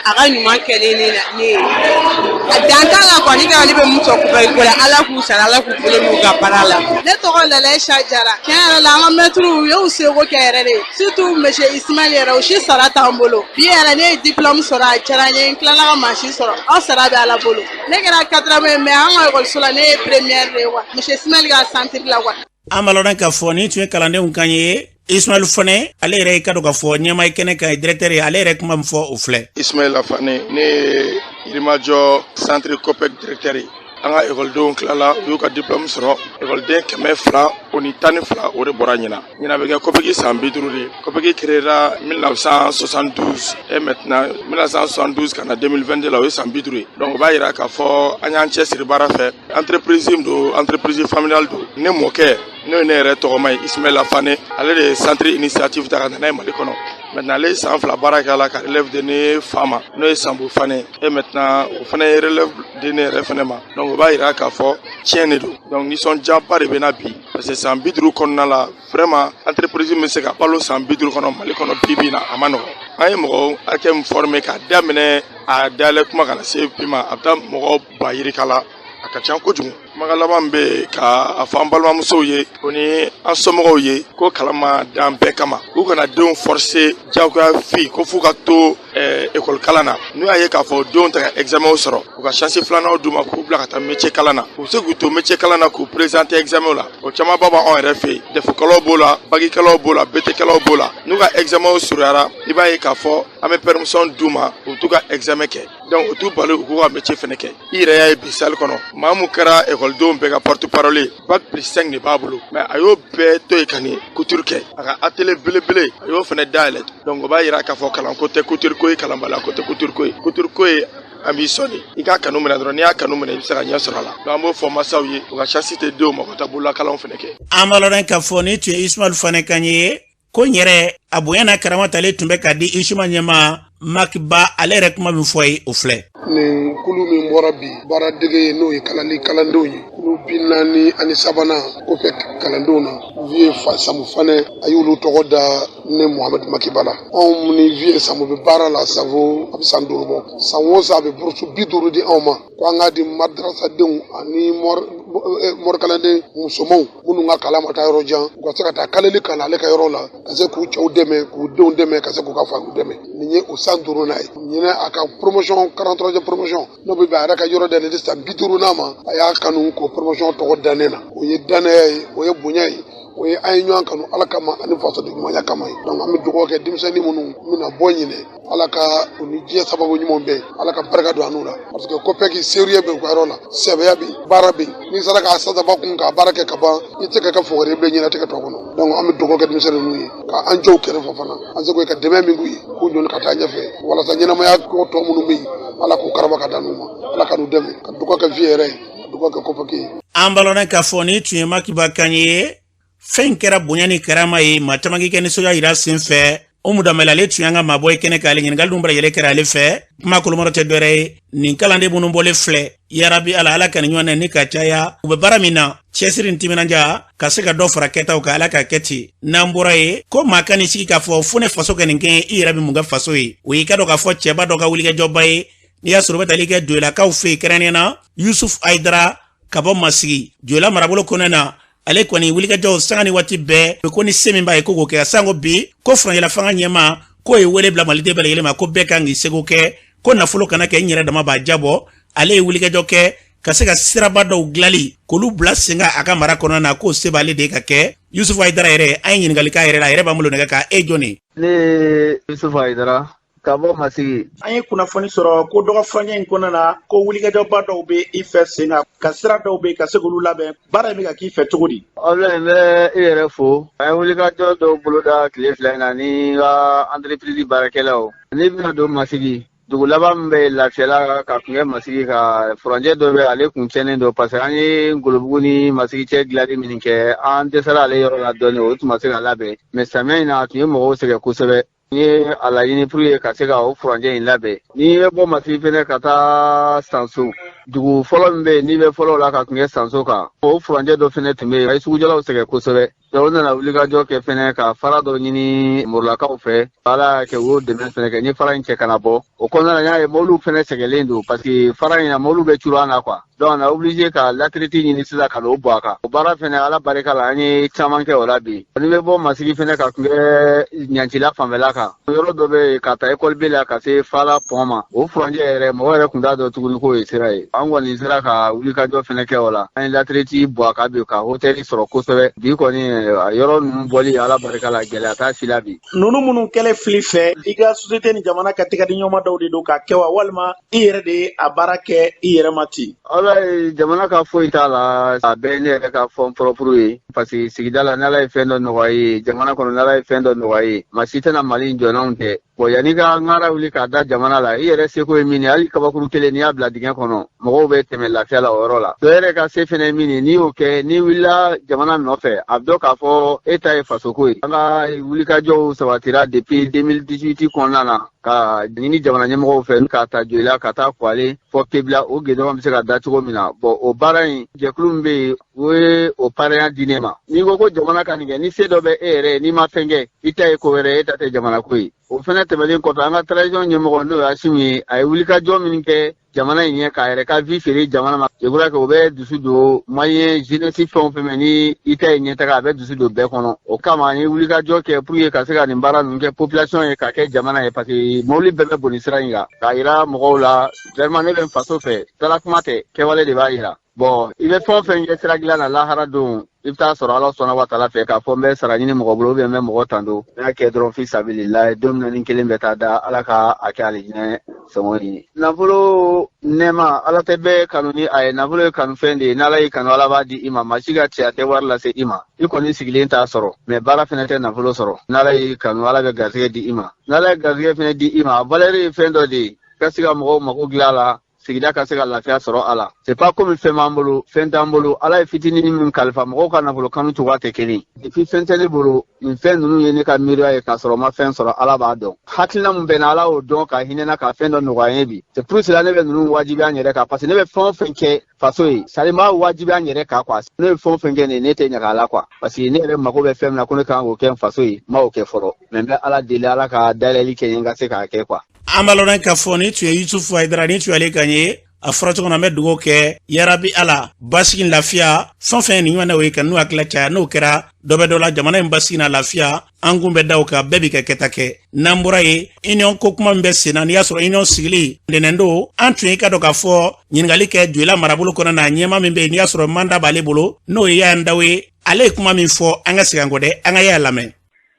a ka ɲuman kɛlen ne la ne ye. A dan t'a la quoi, ne t'a dɔn ne bɛ mun sɔrɔ COPEC ko la. Ala k'u sara, Ala k'u bolo n'u ka baara la. Ne tɔgɔ Lalayi Jara. Tiɲɛ yɛrɛ la, an ka mɛtiriw u y'u seko kɛ yɛrɛ de, surtout monsieur Ismaël yɛrɛ, o si sara t'an bolo. Bi yɛrɛ ne ye diplôme sɔrɔ, a diyara n ye, n tilala ka mansin sɔrɔ, aw sara bɛ Ala bolo. Ne kɛra quatrième ye, mais an ka ekɔliso la ne ye première de ye quoi, monsieur Ismaël ka centre la quoi. An b'a lɔn k'a fɔ nin tun ye kalandenw kan ye. Ismaël Fane, ale yɛrɛ ka dɔn k'a fɔ ɲɛmaa ye kɛnɛ kan, ye directeur ye, ale yɛrɛ kuma min fɔ, o filɛ. Ismaël Fane, ne ye Yirimajɔ centre COPEC directeur ye. An ka ekɔlidenw tilala, u y'u ka diplôme sɔrɔ. Ekɔliden 212, o de bɔra ɲina. Ɲina bɛ kɛ COPEC san 50 de ye. COPEC créera 1972 et maintenant 1972 ka na 2022 la, o ye san 50 ye. Donc o b'a yira k'a fɔ an y'an cɛsiri baara fɛ. Entreprise min don, entreprise familiale don. Ne mɔkɛ N'o ye ne yɛrɛ tɔgɔma ye, Ismaila Fane. Ale de ye centre initiative ta ka na n'a ye Mali kɔnɔ. Maintenant, ale ye san 2 baara kɛ a la ka relève di ne fa ma, n'o ye Sanbu Fane. Et maintenant, o fana ye relève di ne yɛrɛ fana ma. Donc o b'a yira k'a fɔ tiɲɛ de don. Donc nisɔndiyaba de bɛ na bi, parce que san 50 kɔnɔna la, vraiment, entreprise min bɛ se ka balo san 50 kɔnɔ Mali kɔnɔ bi bi in na, a ma nɔgɔn. An ye mɔgɔ hakɛ min former k'a daminɛ a dayɛlɛ kuma ka na se bi ma, a bɛ taa mɔgɔ ba yirika la, a ka ca kojugu. Kumakan laban min bɛ yen ka a fɔ an balimamusow ye, o ni an somɔgɔw ye, ko kalan ma dan bɛɛ kama. U kana denw forcer diyagoya fi ko f'u ka to ekɔli kalan na. N'u y'a ye k'a fɔ denw tɛ ka examen sɔrɔ, u ka chance filananw d'u ma k'u bila ka taa métier kalan na. U bɛ se k'u to métier kalan na k'u présenter examen la. O camanba b'anw yɛrɛ fɛ yen. DEF kɛlaw b'o la, BAC kɛlaw b'o la, BT kɛlaw b'o la. N'u ka examen surunyara, i b'a ye k'a fɔ an bɛ permission d'u ma, u bɛ t'u ka examen kɛ. Donc u t'u bali u k'u ka métier fɛnɛ kɛ. I yɛrɛ y'a ye bi salle kɔnɔ, maa mun kɛra ekɔlidenw bɛɛ ka porte parole ye, bac plus 5 de b'a bolo, mais a y'o bɛɛ to yen ka nin couture kɛ. A ka atelier belebele, a y'o fɛnɛ dayɛlɛ. Donc o b'a yira k'a fɔ kalanko tɛ couture ko ye, kalanbaliya ko tɛ couture ko ye. Couture ko ye ambition de. I k'a kanu minɛ dɔrɔn. N'i y'a kanu minɛ, i bɛ se ka ɲɛ sɔrɔ a la. Donc an b'o fɔ masaw ye, u ka chance tɛ denw ma ka taa bololakalanw fɛnɛ kɛ. An b'a lɔn k'a fɔ ni tun ye Ismail Fane kan ye ko n yɛrɛ a bonya n'a karama talen tun bɛ ka di Isuma ɲɛma Makiba. Ale yɛrɛ kuma min fɔ ye, o filɛ. Nin kulu min bɔra bi baara dege ye, n'o ye kalali kalandenw ye, kulu 43nan COPEC kalandenw na, vieux Samu Fanɛ a y'olu tɔgɔ da ne Muhamadu Makiba la. Anw ni vieux Samu bɛ baara la savo a bɛ san 5 bɔ. San o san, a bɛ bourse 50 di anw ma ko an k'a di madarasadenw ani mɔrikalanden musomanw minnu ka kalan ma taa yɔrɔ jan, u ka se ka taa kalali kalan ale ka yɔrɔ la, ka se k'u cɛw dɛmɛ, k'u denw dɛmɛ, ka se k'u ka faw dɛmɛ. Nin ye o san 5nan ye. Ɲinɛ a ka promotion, 43e promotion, n'o bɛ bɛn a yɛrɛ ka yɔrɔ dayɛlɛli san 50nan ma, a y'a kanu k'o promotion tɔgɔ da ne na. O ye danaya ye, o ye bonya ye, o ye an ye ɲɔgɔn kanu Ala kama ani fasoden ɲumanya kama ye. Donc an bɛ dugawu kɛ denmisɛnnin minnu bɛna bɔ ɲinɛ, Ala ka u ni diɲɛ sababu ɲumanw bɛn, Ala ka barika don an n'u la, parce que COPEC sérieux bɛ u ka yɔrɔ la, sɛbɛya bɛ yen, baara bɛ yen. N'i sera k'a sasaba kun k'a baara kɛ ka ban, i tɛ se ka kɛ fugari ye bilen ɲɛnatigɛ tɔ kɔnɔ. Donc an bɛ dugawu kɛ denmisɛnnin ninnu ye, ka an jɔ u kɛrɛfɛ fana, an seko ka dɛmɛ min k'u ye, k'u jɔ ka taa ɲɛfɛ, walasa ɲɛnamaya ko tɔ minnu bɛ yen, Ala k'u karaba ka da n'u ma. Ala ka n'u dɛmɛ, ka dugawu kɛ vieux yɛrɛ ye, ka dugawu kɛ COPEC ye. An b'a k'a fɔ ni tun ye Makiba kan ye. Fɛn kɛra bonya ni karama ye, maa caman k'i kɛ nisɔndiya yira sen fɛ. Umu Danbɛlɛ, ale tun y'an ka maabɔ ye kɛnɛ k'ale ɲininkali dun bɛɛ lajɛlen kɛra ale fɛ. Kuma kolomɔrɔ tɛ dɔwɛrɛ ye, nin kalanden minnu bɔlen filɛ, yarabi Ala, Ala ka nin ɲɔgɔn ni ka caya. U bɛ baara min na, cɛsiri ni timinanja ka se ka dɔ fara kɛtaw kan, Ala ka kɛ ten. N'an bɔra ye, ko maa ka nin sigi k'a fɔ fo ne faso ka nin kɛ, i yɛrɛ bɛ mun kɛ faso ye? O y'i ka dɔn k'a fɔ cɛba dɔ ka wulikajɔba ye. N'i y'a sɔrɔ u bɛ tali kɛ Joyilakaw fɛ yen, kɛrɛnkɛrɛnnenya na Yusuf Ayidara ka bɔ Masigi Joyila marabolo kɔnɔna na, ale kɔni wulikajɔw sanga ni waati bɛɛ ko ni se min b'a ye ko k'o kɛ. Sango bi ko furancɛla fanga ɲɛma k'o ye wele bila maliden bɛɛ lajɛlen ma ko bɛɛ kan k'i seko kɛ, ko nafolo kana kɛ n yɛrɛ dama b'a jabɔ. Ale ye wulikajɔ kɛ ka se ka siraba dɔw dilali k'olu bila sen kan a ka mara kɔnɔna na, k'o se b'ale de ka kɛ. Yusufu Ayidara yɛrɛ, an ye ɲininkali k'a yɛrɛ la, a yɛrɛ b'an bolo nɛgɛ kan. E jɔn? Ne ye Yusufu Ayidara ka bɔ Masigi. An ye kunnafoni sɔrɔ ko dɔgɔ furancɛ in kɔnɔna na, ko wulikajɔba dɔw bɛ i fɛ sen kan, ka sira dɔw bɛ ka se k'olu labɛn. Baara in bɛ ka k'i fɛ cogo di? Abulayi, n bɛ i yɛrɛ fo. An ye wulikajɔ dɔw boloda tile 2 in na ni n ka entreprise baarakɛlaw. N'i bɛna don Masigi, dugu laban min bɛ Lafiyala ka kun kɛ Masigi ka furancɛ dɔ bɛ, ale kun tiɲɛnen don, parce que an ye Ngolobugu ni Masigi cɛ dilanni min kɛ, an dɛsɛra ale yɔrɔ la dɔɔnin, o tun ma se ka labɛn. Mais samiya in na, a tun ye mɔgɔw sɛgɛn kosɛbɛ. N ye a laɲini pour que ka se ka o furancɛ in labɛn. N'i bɛ bɔ Masigi fɛnɛ ka taa Sanso, dugu fɔlɔ min bɛ yen n'i bɛ fɔlɔ la ka kun kɛ Sanso kan, o furancɛ dɔ fɛnɛ tun bɛ yen, a ye sugujɔlaw sɛgɛn kosɛbɛ. Donc o nana wulikajɔ kɛ fɛnɛ ka fara dɔ ɲini Morolakaw fɛ. Ala y'a kɛ u y'o dɛmɛ fɛnɛ kɛ, n ye fara in cɛ ka na bɔ. O kɔnɔna la, n y'a ye mɔbiliw fɛnɛ sɛgɛnlen don, parce que fara in na, mɔbiliw bɛ curu an na quoi. Donc on a obligé ka latérite ɲini sisan ka n'o bɔ a kan. O baara fɛnɛ, Ala barika la, an ye caman kɛ o la bi. N'i bɛ bɔ Masigi fɛnɛ ka kun kɛ Ɲancila fanfɛla kan, yɔrɔ dɔ bɛ yen ka ta école B la ka se Fala pont ma, o furancɛ yɛrɛ, mɔgɔ yɛrɛ kun t'a dɔn tuguni k'o ye sira ye. An kɔni sera ka wulikajɔ fɛnɛ kɛ o la. An ye latérite bɔ a kan bi ka hauteur sɔrɔ kosɛbɛ. Bi kɔni, a yɔrɔ ninnu bɔli, Ala barika la, gɛlɛya t'a si la bi. Ninnu minnu kɛlen fili fɛ, i ka société ni jamana ka tɛgɛ di ɲɔgɔn dɔw de don k'a kɛ wa, walima i yɛrɛ de ye a baara kɛ i yɛrɛ ma ten? Ala ye, jamana ka foyi t'a la, a bɛɛ ne yɛrɛ ka fonds propre ye, parce que sigida la, n'Ala ye fɛn dɔ nɔgɔya ye, jamana kɔnɔ, n'Ala ye fɛn dɔ nɔgɔya ye, maa si tɛna Mali in jɔ n'anw tɛ. Bon, yanni ka ŋara wuli k'a da jamana la, i yɛrɛ seko ye min ye, hali kabakuru kelen n'i y'a bila dingɛ kɔnɔ, mɔgɔw bɛ tɛmɛ lafiya la o yɔrɔ la. Dɔ yɛrɛ ka se fɛnɛ ye min ye, n'i y'o kɛ, n'i wulila jamana nɔfɛ, a bɛ dɔn k'a fɔ e ta ye fasoko ye. An ka wulikajɔw sabatira depuis 2018 kɔnɔna na ka ɲini jamana ɲɛmɔgɔw fɛ k'a ta Joyila ka taa Kwale fɔ Kebila, o gidɔrɔn bɛ se ka da cogo min na. Bon, o baara in jɛkulu min bɛ yen, o ye o parenya di ne ma. N'i ko ko jamana ka nin kɛ, ni se dɔ bɛ e yɛrɛ ye, n'i ma fɛn kɛ, i ta ye ko wɛrɛ ye, e ta tɛ jamana ko ye. O fɛnɛ tɛmɛnen kɔfɛ, an ka transition ɲɛmɔgɔ, n'o ye Asimi ye, a ye wulikajɔ min kɛ jamana in ɲɛ, k'a yɛrɛ ka vie feere jamana ma, je crois que o bɛ dusu don malien jeunesse fɛn o fɛn mɛ, ni i ta ye ɲɛtaga, a bɛ dusu don bɛɛ kɔnɔ. O kama an ye wulikajɔ kɛ pour que ka se ka nin baara ninnu kɛ population ye, ka kɛ jamana ye, parce que mobili bɛɛ bɛ boli sira in kan, k'a yira mɔgɔw la vraiment ne bɛ n faso fɛ. Dala kuma tɛ, kɛwale de b'a yira. Bon, i bɛ fɛn o fɛn kɛ sira dilan na, lahara don i bɛ taa sɔrɔ Ala sɔnna wa taala fɛ k'a fɔ n bɛ sara ɲini mɔgɔ bolo ou bien n bɛ mɔgɔ tando. N y'a kɛ dɔrɔn fi sabililahi, don min na ni kelen bɛ taa da, Ala ka a kɛ alijinɛ sɔngɔ ye. Nafolo nɛɛma, Ala tɛ bɛɛ kanu ni a ye. Nafolo ye kanufɛn de ye, n'Ala y'i kanu, Ala b'a di i ma. Maa si ka cɛya tɛ wari lase i ma, i kɔni sigilen t'a sɔrɔ, mais baara fɛnɛ tɛ nafolo sɔrɔ. N'Ala y'i kanu, Ala bɛ garisɛgɛ di i ma. N'Ala ye garisɛgɛ fɛnɛ di i ma, a valeur ye fɛn dɔ de ye ka se ka mɔgɔw mako dilan a la, sigida ka se ka lafiya sɔrɔ a la. C'est pas comme fɛn b'an bolo, fɛn t'an bolo. Ala ye fitinin min kalifa, mɔgɔw ka nafolo kanu cogoya tɛ kelen. Depuis fɛn tɛ ne bolo, nin fɛn ninnu ye ne ka miiriya ye, k'a sɔrɔ n ma fɛn sɔrɔ. Ala b'a dɔn, hakilina min bɛ n na, Ala y'o dɔn ka hinɛ n na ka fɛn dɔ nɔgɔya n ye bi. C'est pour cela ne bɛ ninnu wajibiya n yɛrɛ kan, parce que ne bɛ fɛn o fɛn kɛ faso ye, c'est à dire n b'a wajibiya n yɛrɛ kan quoi. Ne bɛ fɛn o fɛn kɛ nin, ne tɛ ɲaga a la quoi, parce que ne yɛrɛ mago bɛ fɛn min na ko ne kan k'o kɛ n faso ye, n m'o kɛ fɔlɔ, mais n bɛ Ala deli, Ala ka dayɛlɛli kɛ n ye, n ka se k'a kɛ quoi. An b'a lɔn k'a fɔ ni tun ye Yusufu Hayidara, ni tun y'ale kan ye a fɔra cogo min na. An bɛ dugawu kɛ, yarabi Ala basigi ni lafiya, fɛn fɛn nin ɲɔgɔnnaw ye ka n'u hakilila caya, n'o kɛra dɔ bɛ dɔ la, jamana in basigi na lafiya. An kun bɛ da o kan, bɛɛ b'i ka kɛta kɛ. N'an bɔra yen, union ko kuma min bɛ sen na, n'i y'a sɔrɔ union sigili ntɛnɛn don, an tun ye ka dɔn k'a fɔ ɲininkali kɛ Joyila marabolo kɔnɔ na, ɲɛma min bɛ yen n'i y'a sɔrɔ mandat b'ale bolo, n'o ye Yaya Ndaw ye. Ale ye kuma min fɔ, an ka segin an kɔ dɛ, an ka Yaya lamɛn.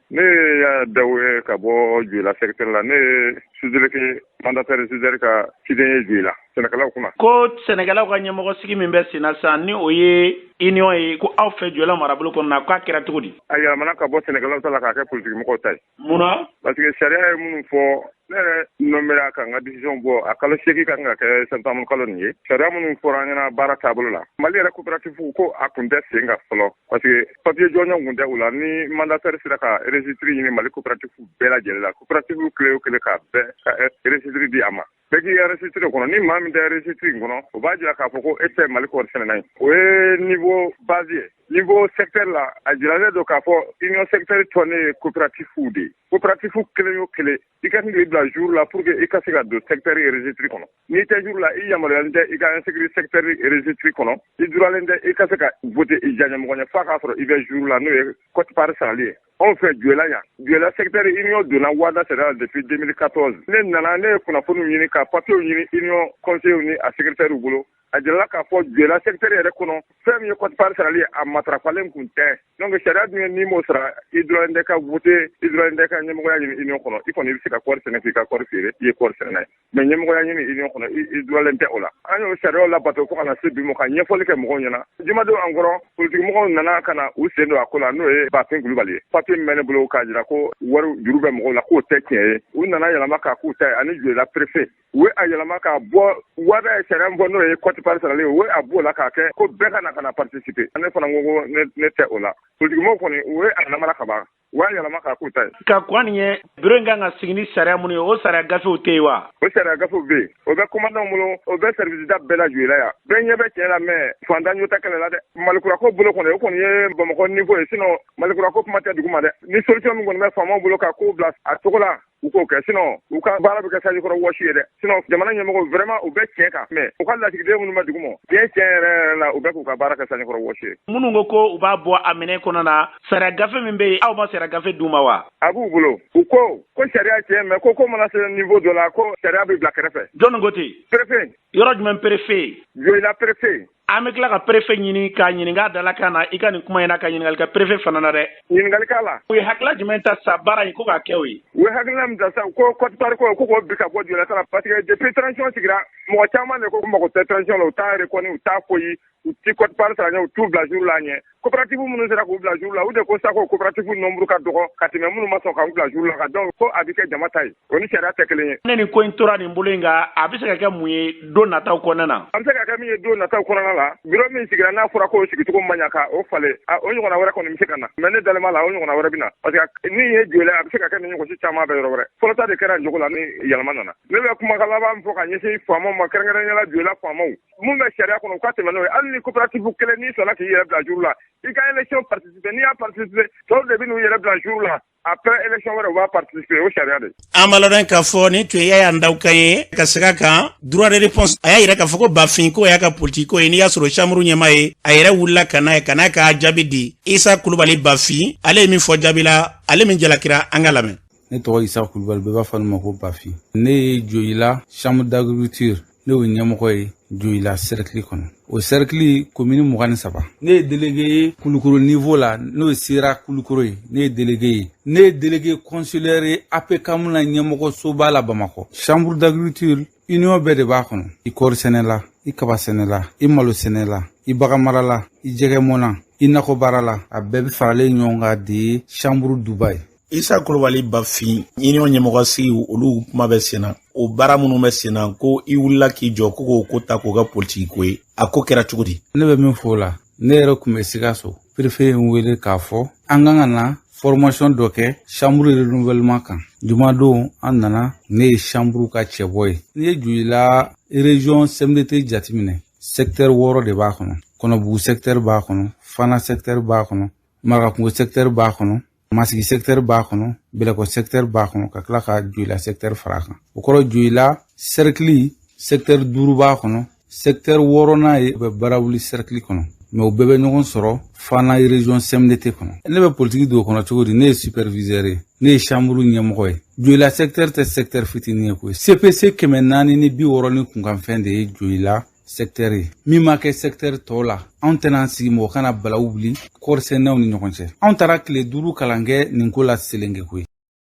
Ne ye Yaya Daw ye ka bɔ Joyila secteur la. Ne ye sous-délégué mandataire sous-délégué ka ciden ye Joyila sɛnɛkɛlaw kunna. Ko sɛnɛkɛlaw ka ɲɛmɔgɔ sigi min bɛ sen na sisan, ni o ye union ye, ko aw fɛ Joyila marabolo kɔnɔ na, k'a kɛra cogo di? A yɛlɛmana ka bɔ sɛnɛkɛlaw ta la k'a kɛ politiki mɔgɔw ta ye. Mun na? Parce que sariya ye minnu fɔ, ne yɛrɛ nommera ka n ka décision bɔ, a kalo 8 kan ka kɛ septembre kalo nin ye. Sariya minnu fɔra an ɲɛna baara taabolo la, Mali yɛrɛ coopérative ko a kun tɛ sen kan fɔlɔ, parce que papier jɔnjɔn kun tɛ u la. Ni mandataire sera ka registre ɲini Mali coopérative bɛɛ lajɛlen la, coopérative kelen o kelen ka bɛɛ ka registre di a ma, bɛɛ k'i ka registre kɔnɔ. Ni maa min tɛ registre in kɔnɔ, o b'a jira k'a fɔ ko e tɛ Mali kɔɔri sɛnɛna ye. O ye niveau base ye. Niveau secteur la, a jiralen don k'a fɔ union secteur tɔnnen ye coopérative de ye. Coopérative kelen o kelen, i ka kan k'i bila jour la pour que i ka se ka don secteur registre kɔnɔ. N'i tɛ jour la, i yamaruyalen tɛ i ka inscrire secteur registre kɔnɔ, i duralen tɛ i ka se ka voter i diyaɲɛmɔgɔ ɲɛ f'a k'a sɔrɔ i bɛ jour la, n'o ye quote-part sarali ye. Anw fɛ Joyila yan, Joyila secteur union donna WADA sariya la depuis 2014. Ne nana, ne ye kunnafoniw ɲini ka papiyew ɲini union conseillers ni a secrétaires bolo. A jirala k'a fɔ Joyila secteur yɛrɛ kɔnɔ, fɛn min ye quote-part sarali ye, a matarafalen kun tɛ. Donc sariya dun ye, n'i m'o sara, i droit tɛ ka voter, i droit tɛ ka ɲɛmɔgɔya ɲini union kɔnɔ. I kɔni i bɛ se ka kɔɔri sɛnɛ, k'i ka kɔɔri feere, i ye kɔɔri sɛnɛna ye, mais ɲɛmɔgɔya ɲini union kɔnɔ, i droit tɛ o la. An y'o sariyaw labato fo ka na se bi ma, ka ɲɛfɔli kɛ mɔgɔw ɲɛna. Jumadon an kɔrɔ, politikimɔgɔw nana ka na u sen don a ko la, n'o ye Bafin Kulubali ye. Papiye min bɛ ne bolo k'a jira ko wari juru bɛ mɔgɔw la, k'o tɛ tiɲɛ ye, u nana yɛlɛma k'a k'u ta ye, ani Joyila préfet. U ye a yɛlɛma k'a bɔ WADA ye sariya min fɔ, n'o ye quote-part sarali ye, u ye a b'o la k'a kɛ ko bɛɛ ka na ka na participer. Ne fana ko ko ne tɛ o la. Politikimɔgɔw kɔni, u ye a namara ka ban, u y'a yɛlɛma k'a k'u ta ye. Ka kɔn nin ye, bureau in kan ka sigi ni sariya minnu ye, o sariya gafew tɛ yen wa? O sariya gafew bɛ yen, o bɛ commandant bolo, o bɛ service da bɛɛ la Joyila yan. Bɛɛ ɲɛ bɛ tiɲɛ la, mais fantan ɲɔ tɛ kɛlɛ la dɛ. Malikura ko bolo kɔni, o kɔni ye Bamakɔ niveau ye, sinon malikura ko kuma tɛ dugu ma dɛ. Ni solution min kɔni bɛ faamaw bolo ka kow bila a cogo la, u k'o kɛ, sinon u ka baara bɛ kɛ sanji kɔrɔ wɔsi ye dɛ. Sinon jamana ɲɛmɔgɔw vraiment, u bɛ tiɲɛ kan, mais u ka lasigiden minnu bɛ dugu ma, tiɲɛ tiɲɛ yɛrɛ yɛrɛ la, u bɛ k'u ka baara kɛ sanji kɔrɔ wɔsi ye. Minnu ko ko u b'a bɔ a minɛn kɔnɔ na, sariya gafe min bɛ yen, aw ma sariya gafe d'u ma wa? A b'u bolo. U ko ko sariya tiɲɛ, mais ko ko mana se niveau dɔ la, ko sariya bɛ bila kɛrɛfɛ. Jɔnni ko ten? Préfet. Yɔrɔ jumɛn préfet? Joyila préfet. An bɛ tila ka préfet ɲini k'a ɲininka a dalakan na i ka nin kuma in na, ka ɲininkali kɛ préfet fana na dɛ. Ɲininkali k'a la. U ye hakilila jumɛn ta sa baara in ko k'a kɛ o ye? U ye hakilina min ta sa, ko quote-part ko, ko k'o bi ka bɔ Joyila ta la, parce que depuis transition sigira, mɔgɔ caman de ko mago tɛ transition la, u t'a reconnu, u t'a foyi, u ti quote-part sara ɲɛ, u t'u bila jour la ɲɛ. Coopérative minnu sera k'u bila jour la, u de ko sa ko coopérative nombre ka dɔgɔ ka tɛmɛ minnu ma sɔn k'u bila jour la kan. Donc ko a bɛ kɛ jama ta ye, o ni sariya tɛ kelen ye. Ne nin ko in tora nin bolo in kan, a bɛ se ka kɛ mun ye don nataw kɔnɔna na? A bɛ se ka kɛ min ye don nataw kɔnɔna la, bureau min sigira, n'a fɔra k'o sigicogo man ɲa, ka o falen, o ɲɔgɔnna wɛrɛ kɔni bɛ se ka na. Mais ne dalen b'a la, o ɲɔgɔnna wɛrɛ bɛ na, parce que min ye Joyila, a bɛ se ka kɛ nin ɲɔgɔn si caman bɛ yɔrɔ wɛrɛ. Fɔlɔ ta de kɛra nin cogo la ni yɛlɛma nana. Ne bɛ kumakan laban min fɔ ka ɲɛsin faamaw ma, kɛrɛnkɛrɛnnenya la Joyila faamaw, mun bɛ sariya kɔnɔ, u ka tɛmɛ n'o ye. Hali ni coopérative kelen n'i sɔnna k'i yɛrɛ bila jour la, i ka élection participer, n'i y'a participer, tɔw de bɛ n'u yɛrɛ bila jour la. Après élection wɛrɛ, u b'a participer, o sariya de. An b'a ladɔn k'a fɔ nin tun ye Yaya Ndaw kan ye. Ka segin a kan, droit de réponse, a y'a yira k'a fɔ ko Bafin ko y'a ka politiki ko ye. N'i y'a sɔrɔ chambre ɲɛmaa ye, a yɛrɛ wulila ka n'a ye ka n'a ka jaabi di. Isa Kulubali Bafin, ale ye min fɔ jaabi la, ale min jalakira, an ka lamɛn. Ne tɔgɔ Isa Kulubali, bɛɛ b'a fɔ ne ma ko Bafin. Ne ye Joyila chambre d'agriculture, ne y'o ɲɛmɔgɔ ye Joyila cercle kɔnɔ. O cercle commune 23. Ne ye délégué ye Kulukoro niveau la, n'o ye sera Kulukoro ye. Ne ye délégué ye, ne ye délégué consulaire ye APCAM na, ɲɛmɔgɔ soba la Bamakɔ. Chambre d'agriculture, union bɛɛ de b'a kɔnɔ: i kɔɔri sɛnɛla, i kaba sɛnɛla, i malo sɛnɛla, i baganmarala, i jɛgɛmɔna, i nakɔbaarala, a bɛɛ bɛ faralen ɲɔgɔn kan de ye chambre duba ye. Isa Kulubali Bafin, union ɲɛmɔgɔ sigi, olu kuma bɛ sen na, o baara minnu bɛ sen na, ko i wulila k'i jɔ ko k'o ko ta k'o kɛ politiki ko ye, a ko kɛra cogo di? Ne bɛ min fɔ o la, ne yɛrɛ tun bɛ Sikaso, préfet ye n wele k'a fɔ an kan ka na formation dɔ kɛ chambre renouvellement kan. Jumadon an nana, ne ye chambre ka cɛbɔ ye. N'i ye Joyila région CMDT jateminɛ, secteur 6 de b'a kɔnɔ. Kɔnɔbugu secteur b'a kɔnɔ, Fana secteur b'a kɔnɔ, Marakakungo secteur b'a kɔnɔ, Masigi secteur b'a kɔnɔ, Bɛlɛkɔ secteur b'a kɔnɔ, ka tila ka Joyila secteur fara a kan. O kɔrɔ, Joyila cercle secteur 5 b'a kɔnɔ. Secteur wɔɔrɔnan ye bɛ Barawuli cercle kɔnɔ, mais u bɛɛ bɛ ɲɔgɔn sɔrɔ Fana région CMDT kɔnɔ. Ne bɛ politiki don o kɔnɔ cogo di? Ne ye superviseur ye, ne ye chambre ɲɛmɔgɔ ye. Joyila secteur tɛ secteur fitinin ye koyi. CPC 460 ni kunkanfɛn de ye Joyila secteur ye. Min ma kɛ secteur tɔw la, anw tɛna an sigi mɔgɔ kana balawu wuli kɔɔrisɛnɛw ni ɲɔgɔn cɛ. Anw taara tile 5 kalan kɛ nin ko la Selenke koyi.